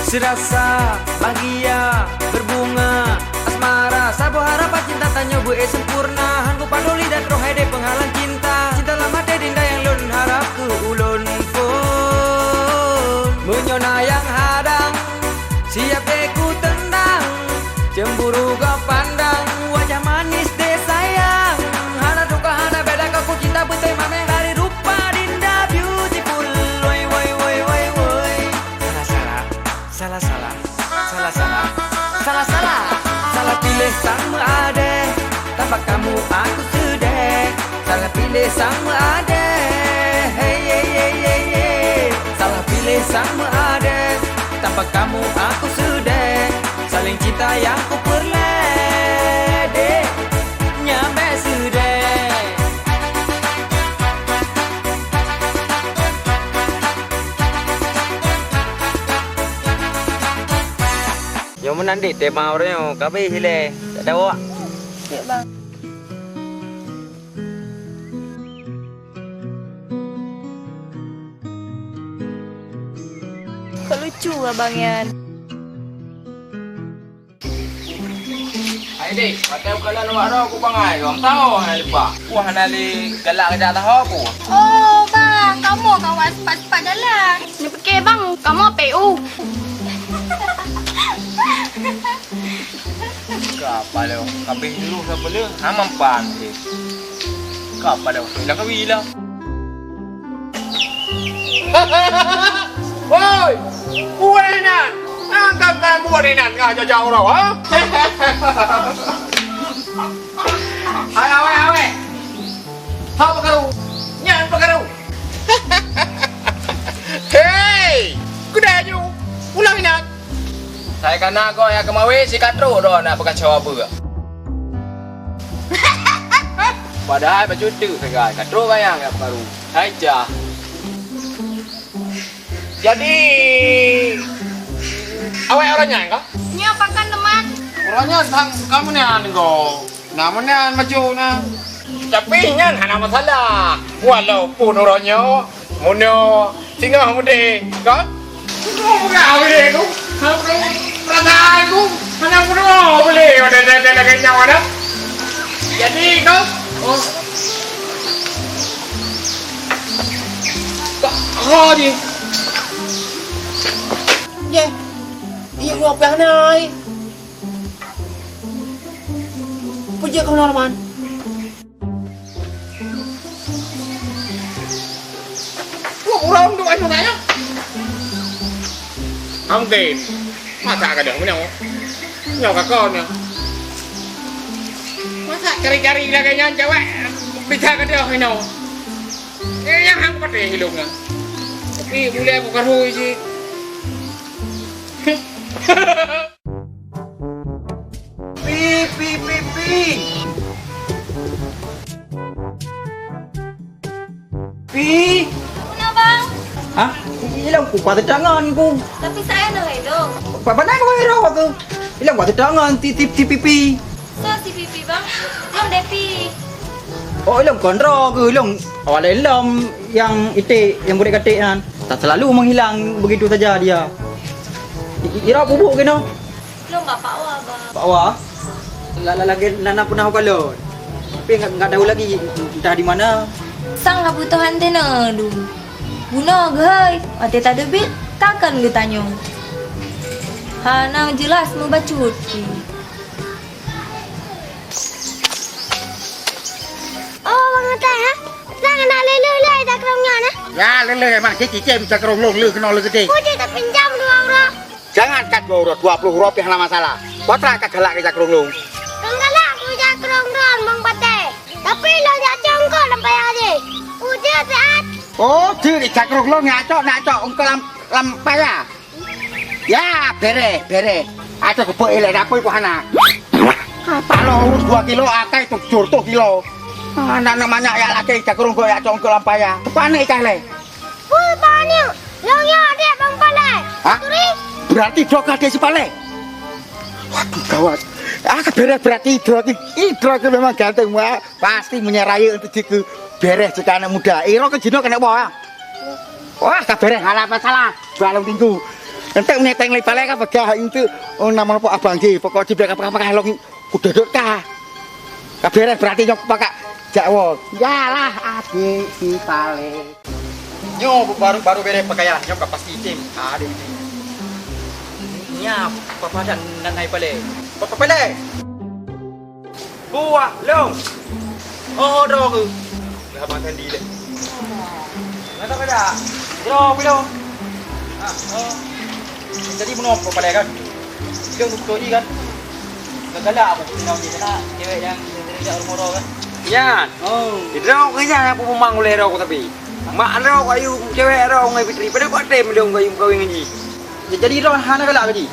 Seurasa bahgia beubunga asmara, saboh harapan cinta tanyoe beu-ék sempurna. Han kupaduli dan roh hai dek penghalang cinta, cinta lam haté dinda nyang lôn harap keu ulôn phôn. Meunyoe na nyang hadang, siap deh kutendang. Cemburu gob pandang, wajah manis deh sayang. Hana tuka, hana beda, kau ku cinta beutôi mamèh. Dari rupa dinda beautiful. Woi, woi, woi, woi, woi. Salah, salah. Salah, salah. Salah, salah. Salah, salah. Salah piléh sang meuadèe. Tanpa kamu aku seudeh. Salah piléh sang meuadèe. Hey, ye, ye, ye, ye. Salah piléh sang meuadèe. Tanpa kamu aku seudeh. Saléng cinta nyang kupeureulèe, dek, nyan bèk seudeh. Nyoe meunan deh, tema uroe nyoe ka abéh ilèe. Dak dawok. Yuk, Bang. Kok lucu abang nyan? Hai dek, watèe ukalon awak droe ku bangai, gom saho hana leupah. Wah, hana lé galak jak saho ku. Oh, bang, kamoe ka awak sepat-sepat jalan. Neupike bang, kamoe P U. Ka apa lé, kabeh jurus apa lé, ha mampan deh. Ka apa lé, ila kawi ila. Woi, buet inan! Angkat tangan buet inan tengah jajak uroe, ha? Hai, awai, awai! Hau peukaru! Nyan peukaru! Hei! Keudeh aju! Ulang inan! Sai kana goe nyang keumawe si katrok droe na peukacoe beue. Padahai bacut teuk sagai katrok gayang nyang peukaru. Hai cah. Jadi awai uroe nyan ka? Nyoe pakan teman. Uroe nyan sang kamu nyan go. Na meunan maju na. Tapi nyan hana masalah. Walaupun uroe nyoe, meunyoe singoh mudeng, kan? Kupeugah boleh ku. Aku perasaan ku hana peurunoe boleh ada ada lagèe nyoe dah. Jadi ku, oh. Ho ji. Ye. Iya, gua pernah. Peujeuet keunoe, Lukman. Kok ureueng duk aju nanya? Mungkin. Masa ka deuh nyoe? Nyoe ka kon nyoe. Masa cari-cari lagèe nyan cewek bisa ka deuh nyoe? Eh, nyang hang patéh ilong nyan. Tapi mulai bukan hui sih. Pi, pi, pi, pi. Pi. Kenapa, Bang? Hah? Ilong kupat tangan ku. Tapi saya nak hidup. Apa nak kau hidup aku? Ilong kupat tangan, ti, ti, ti, pi, pi. So, si Pipi, Bang. Ilong Depi. Oh, ilong kontra ke? Ilong awak ilong yang itik, yang burit katik kan. Tak selalu menghilang begitu saja dia. I-, i-, ira bubuk kena. Lôn bak Pak Wa, Bang. Pak Wa? La-, la-, lagèe na, na pernah ukalon. Tapi enggak, enggak tahu lagi entah di mana. Sang ka putôh antena dum. Bunoe geuhôi, watèe tadeubiet, takon geutanyong. Hana jeulaih meubacut pih. Oh, Bang Atai, ha? Sang na lé lé lé cakrong nyan, ha? Ya, lé lé, mak, cicém cakrong lôn lé keunoe lé geude. Peue jeuet tapinjam dua uroe? Jangan kat dua uroe, dua ploh uroe pih hana masalah. Peue teuma kat galak keu cakrong lôn. Lôn galak keu cakrong droen, Bang Atai. Tapi lôn jak cok eungkôt lam paya jih. Peue jeuet, Bang? Oh, jeuet cakrong lôn jak cok, jak cok eungkôt lam, lam paya. Ya, bèrèh, bèrèh. Adak keupeue ilèe dapui ku hana. Paloe urus dua kilo, akai tujoh reutôh kilo. Aneuk-aneuk manyak jak lakèe cakrong gob jak cok eungkôt lam paya. Teupaneuk ikai lé. Peue paneuk? Lôn nyoe adék Bang Palai. Hah? Turi? Berarti droe ka adék si Palai? Waduh, gawat. Ah, ka bèrèh berarti droe ki. Ih, droe ki memang ganteng, Mak. Pasti meunyo rayeuk untuk jikeu bèrèh cit aneuk muda. Ih, droe ki jinoe keuneuk boh, ah. Wah, ka bèrèh, hana masalah. Balong tinggu. Enteuk meunyo teng lé Palai ka peugah enteuk, oh, nama lôn abang jih. Pokok jih bèk ka peugah-peugah lôn. Kudodot ka. Ka bèrèh berarti nyoe pakak jak woe. Yalah, adék si Palé. Nyoe baru, baru bèrèh pakaian, nyoe ka pasti item. Adék item. Nya, papa dan nan hai Palé. Papa Palé. Buah, long. Oh, droe keuh. Lah makan di lé. Nada beda. Droe pih long. Ah, oh. Jadi bunoe Papa Palé kan? Ilong beutôi kan? Galak aku kenal dia kena cewek yang tidak umur kan? Nyan. Oh. Idrong ke nyan aku pemang oleh rau tapi. Mak rau kayu cewek rau ngai Fitri. Pada kau tem dong kayu kawin ngaji. Ya, jadi idrong hana galak ngaji.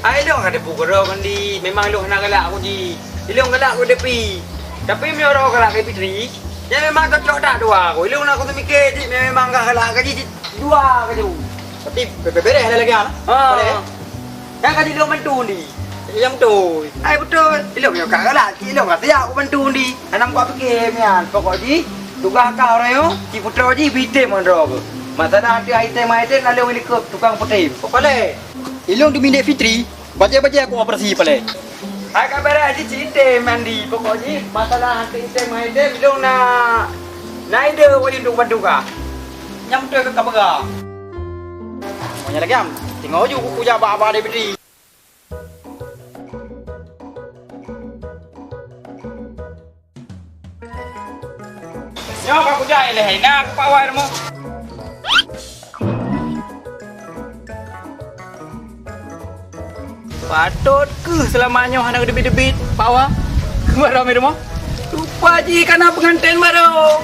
Ai dong ada buku rau kan di memang ilong hana galak aku ji. Ilong galak aku depi. Tapi mi rau galak ke Fitri. Ya memang cocok dah dua aku. Ilong nak aku tu mikir ji memang galak ngaji ji dua ke tu. Tapi be-, be-, bereh ada lagi ah. Ha. Boleh. Kan ka jilong bantu ni. Yang betul. Ai betul. Ilong yang ka galak, ilong ka siap aku bantu ni. Anam kau fikir mian. Pokok ji tugas kau orang yo, ci putra ji bitem mandro ke. Masalah nanti item-item lalu ini ke tukang putim. Kok boleh? Ilong tu minyak Fitri, bajai-bajai aku operasi pale. Hai ka beres ji cerita mandi. Pokok ji masalah hantu item hai dem ilong na na ide wajib untuk bantu ka. Nyam betul ke ka pegang. Maunya lagi am. Tengok ju kuku jabak abah dia beri. Nyoe ka kujak ilèe hai na keu Pak Wai rumoh. Patôt keuh seulama nyoe hana geuteubiet-teubiet Pak Wai keu baroe mi rumoh. Rupa jih ka na peunganten baroe.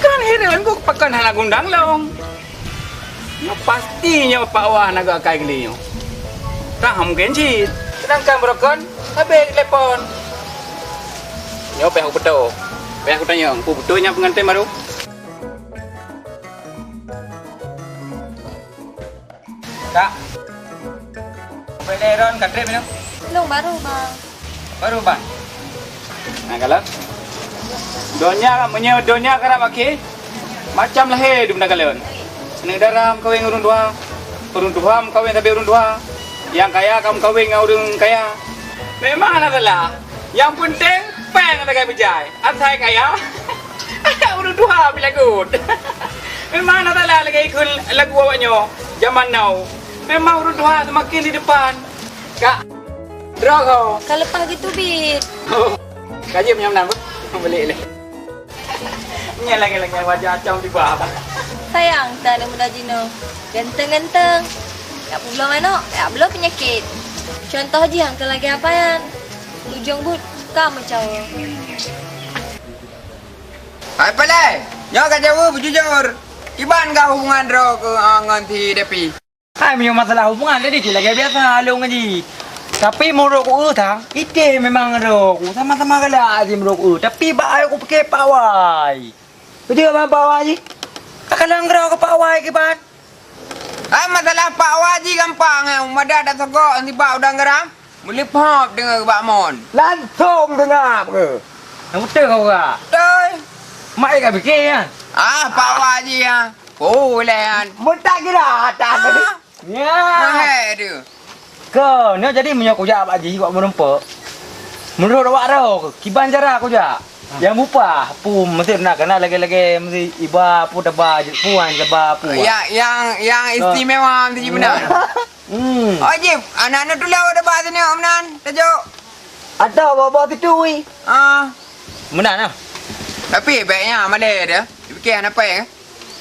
Kan heran ku pakon hana gundang lom. Nyoe pasti nyoe Pak Wah na geuakai geulie nyoe. Ka mungken cit. Seudangkan beurokon habéh telepon. Nyoe payah kupeutoe. Payah kutanyong, peue beutôi nyan peunganten baru? Kak. Bèk lé ron ka trép nyoe. Lôn baru, Bang. Baru ban. Nah, kalon. Donya, meunyoe donya karab akhé, macam lahé dum na kalon. Aneuk dara meukawen ngon ureueng tuha, ureueng tuha meukawen sabe ureueng tuha, nyang kaya ka meukawen ngon ureueng kaya. Memang hana salah. Nyang peunteng péng lagèe beujai. Asai kaya, adak ureueng tuha pih lagot. Memang hana salah lagèe ikheun lagu awak nyoe, jaman now. Memang ureueng tuha seumaken di depan. Kak, droe ho. Ka leupah geuteubiet. Oh, ka jeuet meunyoe meunan, beuh. Beulik lé. Nyan lagèe-lagèe wajah acam tiba. Sayang that aneuk muda jinoe. Ganteng-ganteng. Jak peubloe manok, jak bloe peunyakét. Cuntoh jih nyang keu lagèe apa nyan? Ujong buet ka meucawa. Hai Palai, nyoe ka jaweueb beujujur. Kiban kah hubungan droe keu, ah, ngon si Depi? Hai, meunyoe masalah hubungan, jadi cit lagèe biasa lôn ngon jih. Tapi meunurot ku, eh, tang, item memang droe ku, sama-sama galak jih meunurot ku. Tapi bak ai ku pike Pak Wai. Beutôi ban Pak Wai jih? Ka kalon droe keu Pak Wai kiban. Ah, masalah Pak Wai jih gampang, eh, madat dan sogok nibak udang garam. Meuleuphop deungoe bak mon. Langsong deungoe ke? Nyang beutôi kau gerak. Beutôi. Mak ai ka pike, ya? Ah, Pak Wai jih, ya. Oh, lé nyan. Meutak gira atas tadi. Ah. Ya. Mahé tu. Keu nyoe jadi meunyoe kujak bak jih kujak meurumpok. Meunurot awak droe, kiban cara kujak. Nyang bupah, pu meusti na kana lagèe-lagèe meusti iba pu taba jeuet puan taba pu. Ya, yang yang istimewa meusti jih meunan. Hmm. Oh, jih, aneuk-aneuk tulak taba sini meunan, tajok. Atau bawa-bawa situ, wi. Ah. Meunan ah. Tapi baiknya malèe dah. Dipikir hana pai, eh?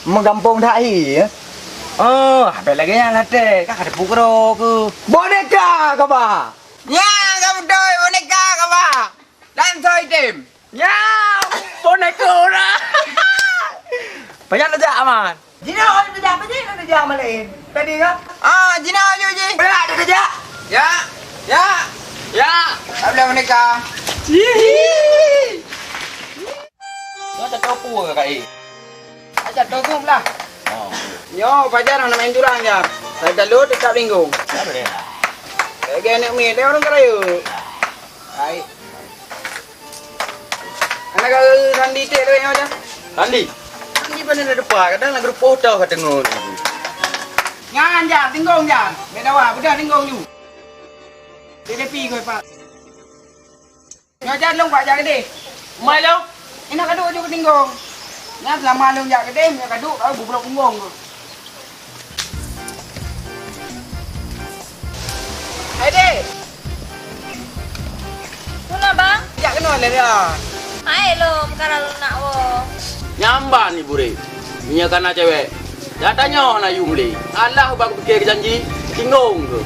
Meugampông that hi, eh? Oh, habéh lagèe nyan lah, Tek. Ka kateupeue keudroe keuh. Boneka ka ba? Nyan ka beutôi, boneka ka ba? Dan soe item? Nyan, boneka urang. Pajan tajak, Aman? Jinoe tajak, pajan tajak malèe. Tadi ka? Ah, jinoe aju jih. Berat dah tajak. Ya. Ya. Ya. Tak boleh boneka. Hihi. Nyoe cat topu ke, Kak, eh? Ah, cat topu lah. Oh. Nyoe pajan hana main curang, Jar. Saya galut tetap linggong. Apa dia? Lagi anak mit, dia orang kaya. Baik. Anak kau Sandi cek tu, Jar. Sandi? Sandi mana ada depan, kadang nak gerupoh tau kat tengok. Nyan, Jar, tinggong, Jar. Beda wah, udah tinggong ju. Dia pi kau, Pak. Nyoe jan lôn bak jak keudeh. Mai lôn. Inong ka duek ju keutinggong. Nyan seulama lôn jak keudeh, meunyoe ka duek, baru bubroe punggong tu. Hai dek. Peue na, Bang? Jak keunoe lé dah. Hai lôn, meukaran lôn nak woe. Nyan ban ibu ré. Meunyoe ka na cewek, jak tanyoe na yum lé. Alah bak kupike keu janji, tinggong tu.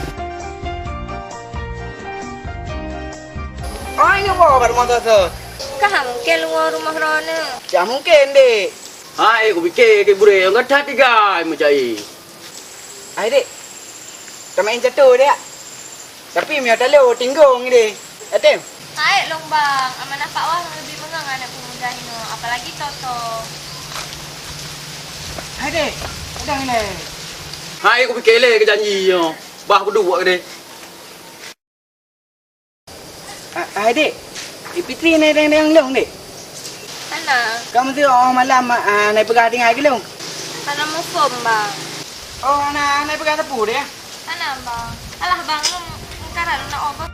Ai nyoe woe bak rumoh soe-soe? Ka mungken lôn woe rumoh droeneuh. Ka mungken, Dek. Hai, kupike keu bureng, ka that tiga meucai. Hai, Dek. Tameu'en cato, Dek. Tapi meunyoe talo, tinggong, Dek. Atem. Hai, lôn bang, amanah Pak Wah leubeh meungang aneuk peumuda hinoe, apalagi Toto. Hai, Dek. Udah, Dek. Hai, kupike lé keu janji nyoe. Bah kuduek, Dek. Ah, hai, Dek. I Fitri na dayang-dayang lôn, Dek? Hana. Ka meuteuk oh malam, ah, na peugah tinggai keu lôn? Hana muphom, Bang. Oh, hana, hana peugah teupeu, Dek, ya? Hana, Bang. Alah, Bang, lôn meukarat lôn nak obah.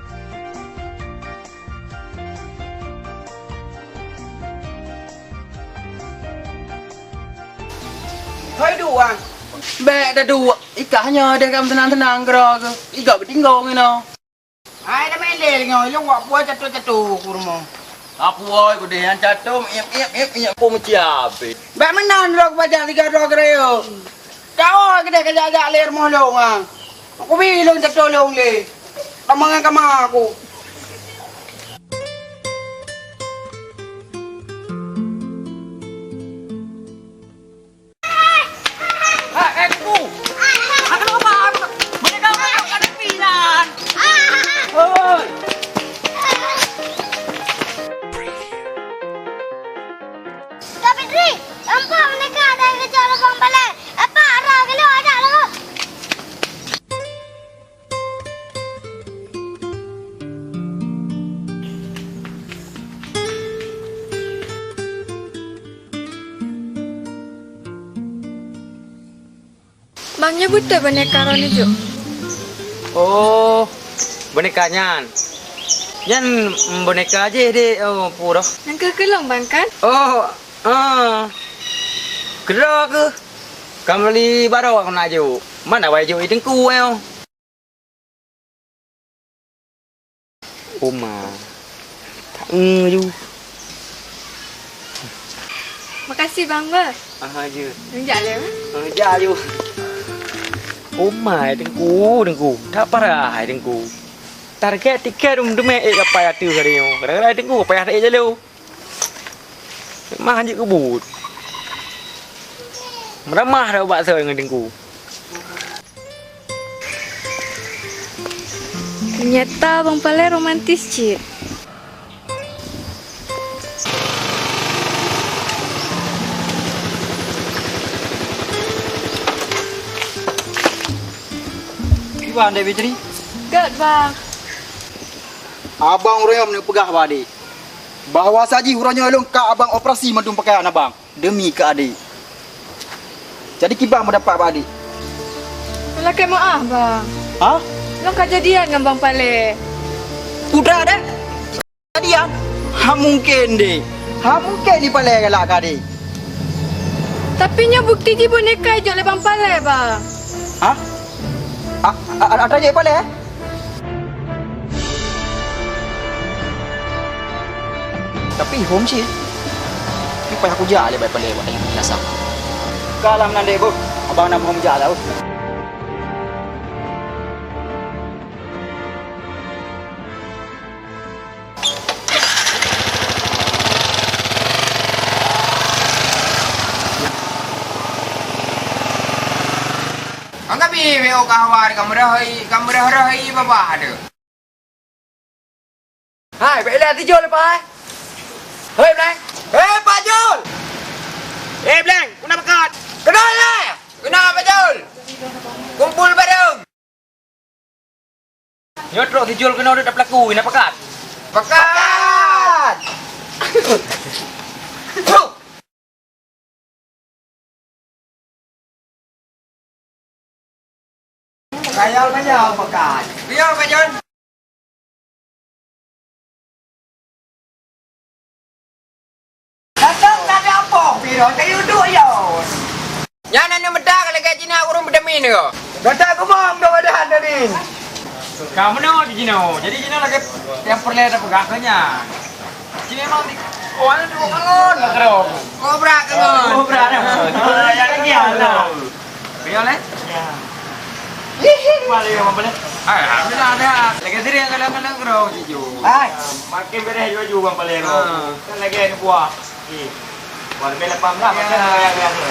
Hoi, duek, Bang. Bèk taduek. Ikah nyoe deh ka meuteunang-teunang keudroe keuh. Iga beutinggong inoe. Hai, dah main lé nyoe, ilong wak puwoe cato-cato ku rumoh. Ka puwoe ku deh, nyang cato, iep, iep, iep, iep, po meucia abéh. Bak meunan droe ku bajang tiga droe keurayeuk. Kawoe keudeh ka jak-jak lé rumoh lôn, ah. Ku bi lôn cato lôn lé. Ka mangat kama aku. Hai, hai, Teungku. Hai, keuluwa. Meunyoe ka meunyoe ka teupie nyan. Hoi. Kak Fitri, empat meunyoe ka ada keujok lubang balai. Empat arah keuluwa ada lom. Bang, nyoe beutôi boneka droeneuh jok? Oh, boneka nyan. Nyan boneka jih, Dek. Oh, peue roh. Nyang keu keulong, Bang, kan? Oh, ah. Keudroe keuh. Ka meuli baroe keuneuk jok. Man awai jok i teungku, eh. Oma. Tak ngeju. Makasih, Bang, bah. Aha, je. Neujak lé, bah. Neujak ju. Oma, hai teungku, teungku. Tak parah, hai teungku. Target tiket dum deumé ék kapai ateueh hari nyoe. Gara-gara teungku payah taék jaloe. Mah jeuet keu buet. Meuramah dah ubak soe ngon teungku. Nyata Bang Palé romantis cit. Kiban, Dek Fitri? Göt, Bang. Abang uroe nyoe neupeugah bak adék, bahwa sajih uroe nyoe lôn ka abang operasi mandum pakaian abang. Demi keu adék. Jadi kiban peundapat bak adék? Lakèe meu'ah, Bang. Hah? Lôn ka jadian ngon Bang Palé. Peue deh? Jadian? Ha mungken deh. Ha mungken di Palé galak keu adék. Tapi nyoe bukti jih boneka ijok lé Bang Palé, Bang. Hah? A, a, a, atra jih Palé? Tapi hom cit. Ni payah kujak lé bai Palé buat tanya penjelasan. Ka lam nan deh, Bos. Abang nak hom jak lah, Bos. Angkapi meu'oh ka hawa ka meurah hai, ka meurah-rah hai babah ada. Hai, bèk ilèe tijol leupah hai. Hei, Bleng. Hei, Pak Jol. Hei, Bleng, peue na pakat? Keunoe ilèe. Keunoe, Pak Jol. Kumpul bareng. Nyoe trok tijol keunoe deuek tapeulaku, na pakat? Pakat! Kayal-kayal pakat. Iya, Pak Jon. Datang tak ada apa, Piro, saya duduk ya. Nyan aneuk meuda ka lagèe jinak ureueng beudeumin nyoe. Gata keumong dua badan tadi. Ka meunoe di jinoe. Jadi jinoe lagèe nyang peureulèe tapeugah keu nyan. Ci memang di, oh, anu di Bukit Angon, Bang Kero. Kobra Angon. Kobra dah. Ah, ya lagi ya. Beliau leh? Ya. Balik ya, Bang Palé. Alhamdulillah ada. Lagi sering kalau kalau Kero jujur. Hai. Makin bereh jujur Bang Palé. Ah. Kan lagi ada buah. Okey. Warna lapan belas, ya. Macam mana yang biasa?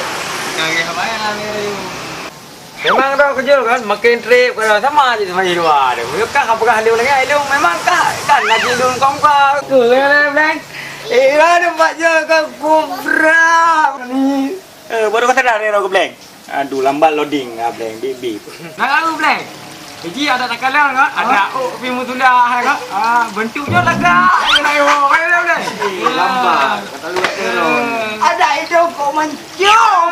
Kagak apa yang ambil. Memang dah kejul kan, makin trip kalau sama je sama di luar tu. Bukan apa kah lu lagi, lu memang kah kan lagi lu kau kau. Tu kan, Bang. Eh, ada Pak Jol kau kubra ni. Eh, baru kata dah rero ke Blank. Aduh, lambat loading ah, Blank. Bip, bip. Nak lalu, Blank? Jadi ada takalan kan? Ada oh, pi mutula kan? Ah, bentuknya lagak. Ayo, ayo, ayo, ayo, ayo. Eh, lambat. Kata lu kata lu. Ada itu kok mancung.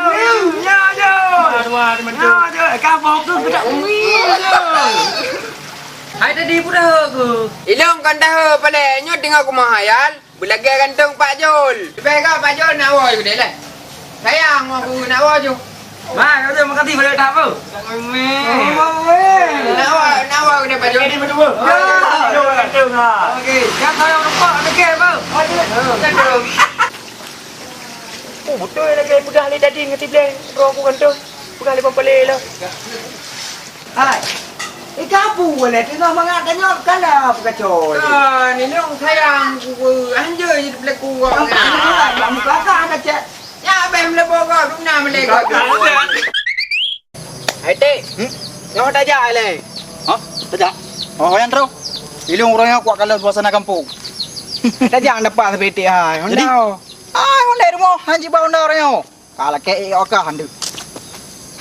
Ya, ya. Aduh, aduh, mancung. Ya, ya. Kan fokus ke tak bumi. Hai tadi pun dah aku. Ilong kan dah paling nyut dengan aku mahayal. Beulagèe gantong Pak Jol. Leubeh gak Pak Jol nak woe keudeh leh. Sayang aku nak woe ju. Bah, kata makasih balik tak apa. Amin. Nak woe, nak woe keudeh Pak Jol. Jadi berdua. Ya. Gantong ha. Okey, jangan sayang nampak dekat apa. Aduh. Oh, betul lagi peugah lé tadi ngon si Bleng. Bro aku gantong. Peugah lé Bang Palé lah. Hai. Eh, kabu boleh tengok mangat tengok kala peukacoe. Kan, ni dong sayang ku, anjay jadi pelaku kau. Kamu kan, kamu kakak kacak. Ya, abang melepo kau, dum na melego. Hai, Tik. Hmm? Nyoh tajak, Leng. Hah? Tajak? Oh, yang terus. Ilung orang yang kuat kalau suasana kampung. Tajak dapat sebetik hai. Jadi? Honda. Ah, Honda rumah, hanji bak Honda orang nyoh. Ka lakèe ék oka handeuek.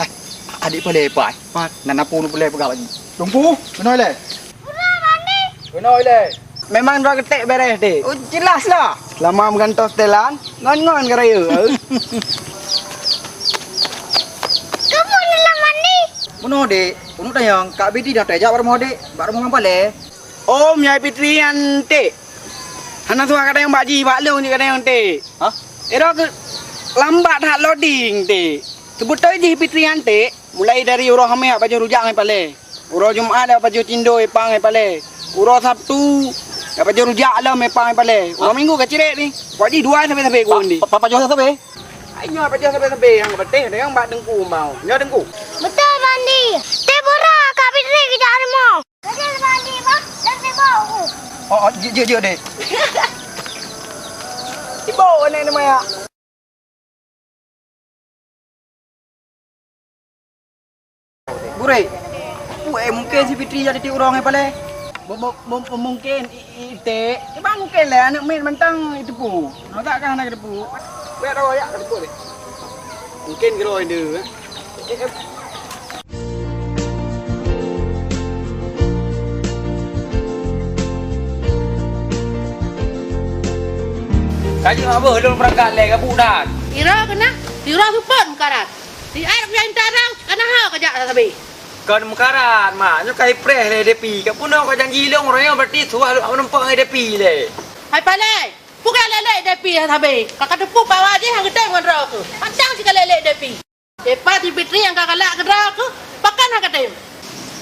Hai, adik palèe pai. Pat. Nan apui nu palèe peugah lagi. Teungku, keunoe lé. Ura, Rani. Keunoe lé. Memang dua keutek beres deh. Oh, jelas lah. Selama meugantoh setelan, ngon-ngon ka rayeuk. Kamu dalam mandi. No, Dek. Uneuk tanyong, Kak Fitri dan tajak bak rumoh Dek, bak rumoh Mang Palé. Oh, meunyoe Fitri nyan, Tek. Hana suah ka tanyong bak jih, bak lôn jih ka tanyong, Tek. Hah? Ira keu lambat that loading, Tek. Seubeutôi jih Fitri nyan, Tek. Mulai dari uroe Hamé pajoh rujak ngon Palé. Uroe Jumat pajoh tindo ipang ngon Palé. Uroe Sabtu pajoh rujak lom ipang ngon Palé. Uroe Minggu ka cirek ni. Pokok jih dua sabe-sabe Pa-, kundi. Pa-, pa-, pajoh sabe? Ai nyoe pajoh sabe-sabe nyang patéh nyang bak Teungku mau. Nyoe Teungku. Beutôi, Bandi. Teh bora Kak Fitri geujak rumoh. Beutôi, Bandi, bah. Dan teh bau. Oh, oh, jeuet, jeuet, jeuet, Dek. Ibo aneuk ni maya. Gurèe, peue mungken si Fitri jadi tiep uroe ngon Palé? Mu-, mu-, mu-, mu-, mungken i-, i-, iték. Kiban mungken lé aneuk miet mantong iteupeue. Masa kah hana geuteupeue? Bèk tahu jak geuteupeue deh. Mungken geurôi deuh, eh. Ka jeuet abeuh lôn beurangkat lé, gabuk that. Ira keunan, sidroe seupôt meukarat. Siat pian tarang, kana hau ka jak sabe. Kon meukarat, mak. Nyoe ka ipreh lé Depi. Ka peunoh ka janji lôn, uroe nyoe berarti suah lôn meureumpok ngon Depi lé. Hai Palé, peue ka lé-lé Depi sabe. Ka kateupeue bahwa jih hana geutem ngon droe keuh. Mantong si ka lé-lé Depi. Sipa si Fitri nyang ka galak keu droe keuh, pakon hana katem?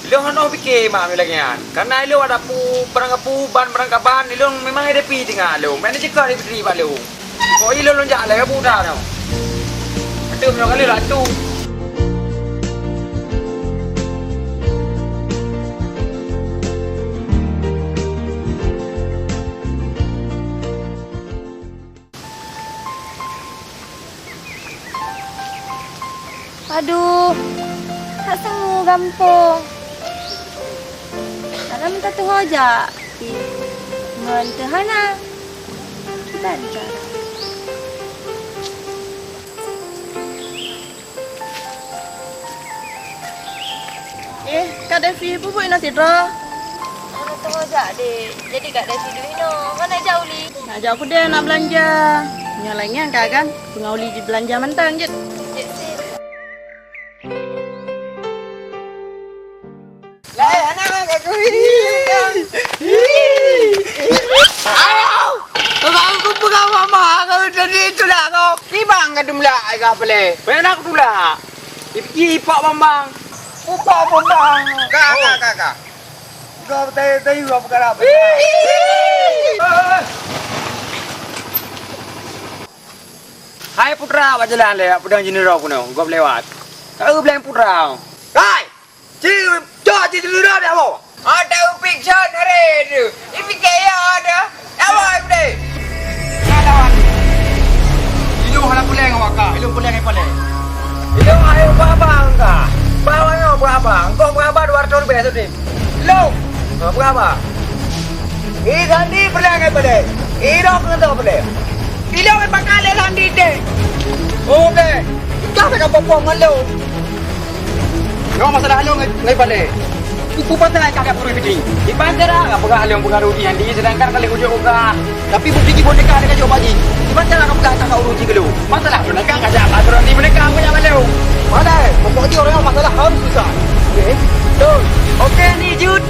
Ilôn hana pike mak lagèe nyan. Karena ilôn ada pu barang kapu, ban barang kaban, ilôn memang ada pi teungoh lôn. Meunan cit ka Fitri bak lôn. Kok ilôn lôn jak lagèe buta nyoe. Aduh, nyoe kali lah tu. Aduh, that seungue gampông. Dalam tatuho jak, ih, ngon teuhana. Kiban cara. Eh, Kak Devi, peue buet inoe sidroe? Hana teuho jak, Dek. Jadi Kak Devi duek inoe. Hana jak u li? Nak jak u keudè nak beulanja. Nyoe lagèe nyan ka kan, peungauli jibeulanja mantong jeuet. Jeuet sit. Lai, aneuk aku. Ayo! Kau aku peugah mama, kau tadi itulah kau. Kiban ka teumulak ai ka Palé. Payah nak tulak. Ipike ipak Bambang. Ipak Bambang. Ka, ka, ka, ka. Kau tai, tai, kau peugah apa? Hai putra, bak jalan lé, bak peudong jeuneuroe keunoe, gob lewat. Ka eu blang putra. Hai! Ci, cok ci dulu dah, dah, boh. Ada upik san hari tu. Ipike ya ada. Apa, Ibu Dek? Nah, lawan. Ilung hana puleng awak ka. Ilung puleng ai paleng. Ilung ayo berapa engkau? Bawa nyo berapa? Engkau berapa dua ratus ribu tu, Dik? Ilung. Ha, berapa? Ih, Sandi puleng ai paleng. Ih, dok ngentok paleng. Ilung ai pakai lé Sandi, Dek. Oh, Dek. Ikah nak apa-apa ngon lôn. Nyoe masalah lôn ngai, ngai palé. Peue pasal ka gak urus Fitri? Kiban cara ka peugah lôn peugah Rudi nyan di, sedangkan ka lheueh kujok uga. Tapi Fitri jibon deka deka jok bak jih. Kiban cara ka peugah ka urus jih keu lôn? Masalah lôn ka ngajak bak Rudi meuneka aku jak bak lôn. Mana? Pokok jih orang masalah harus susah. Okey? Betul. Okey ni, Jud.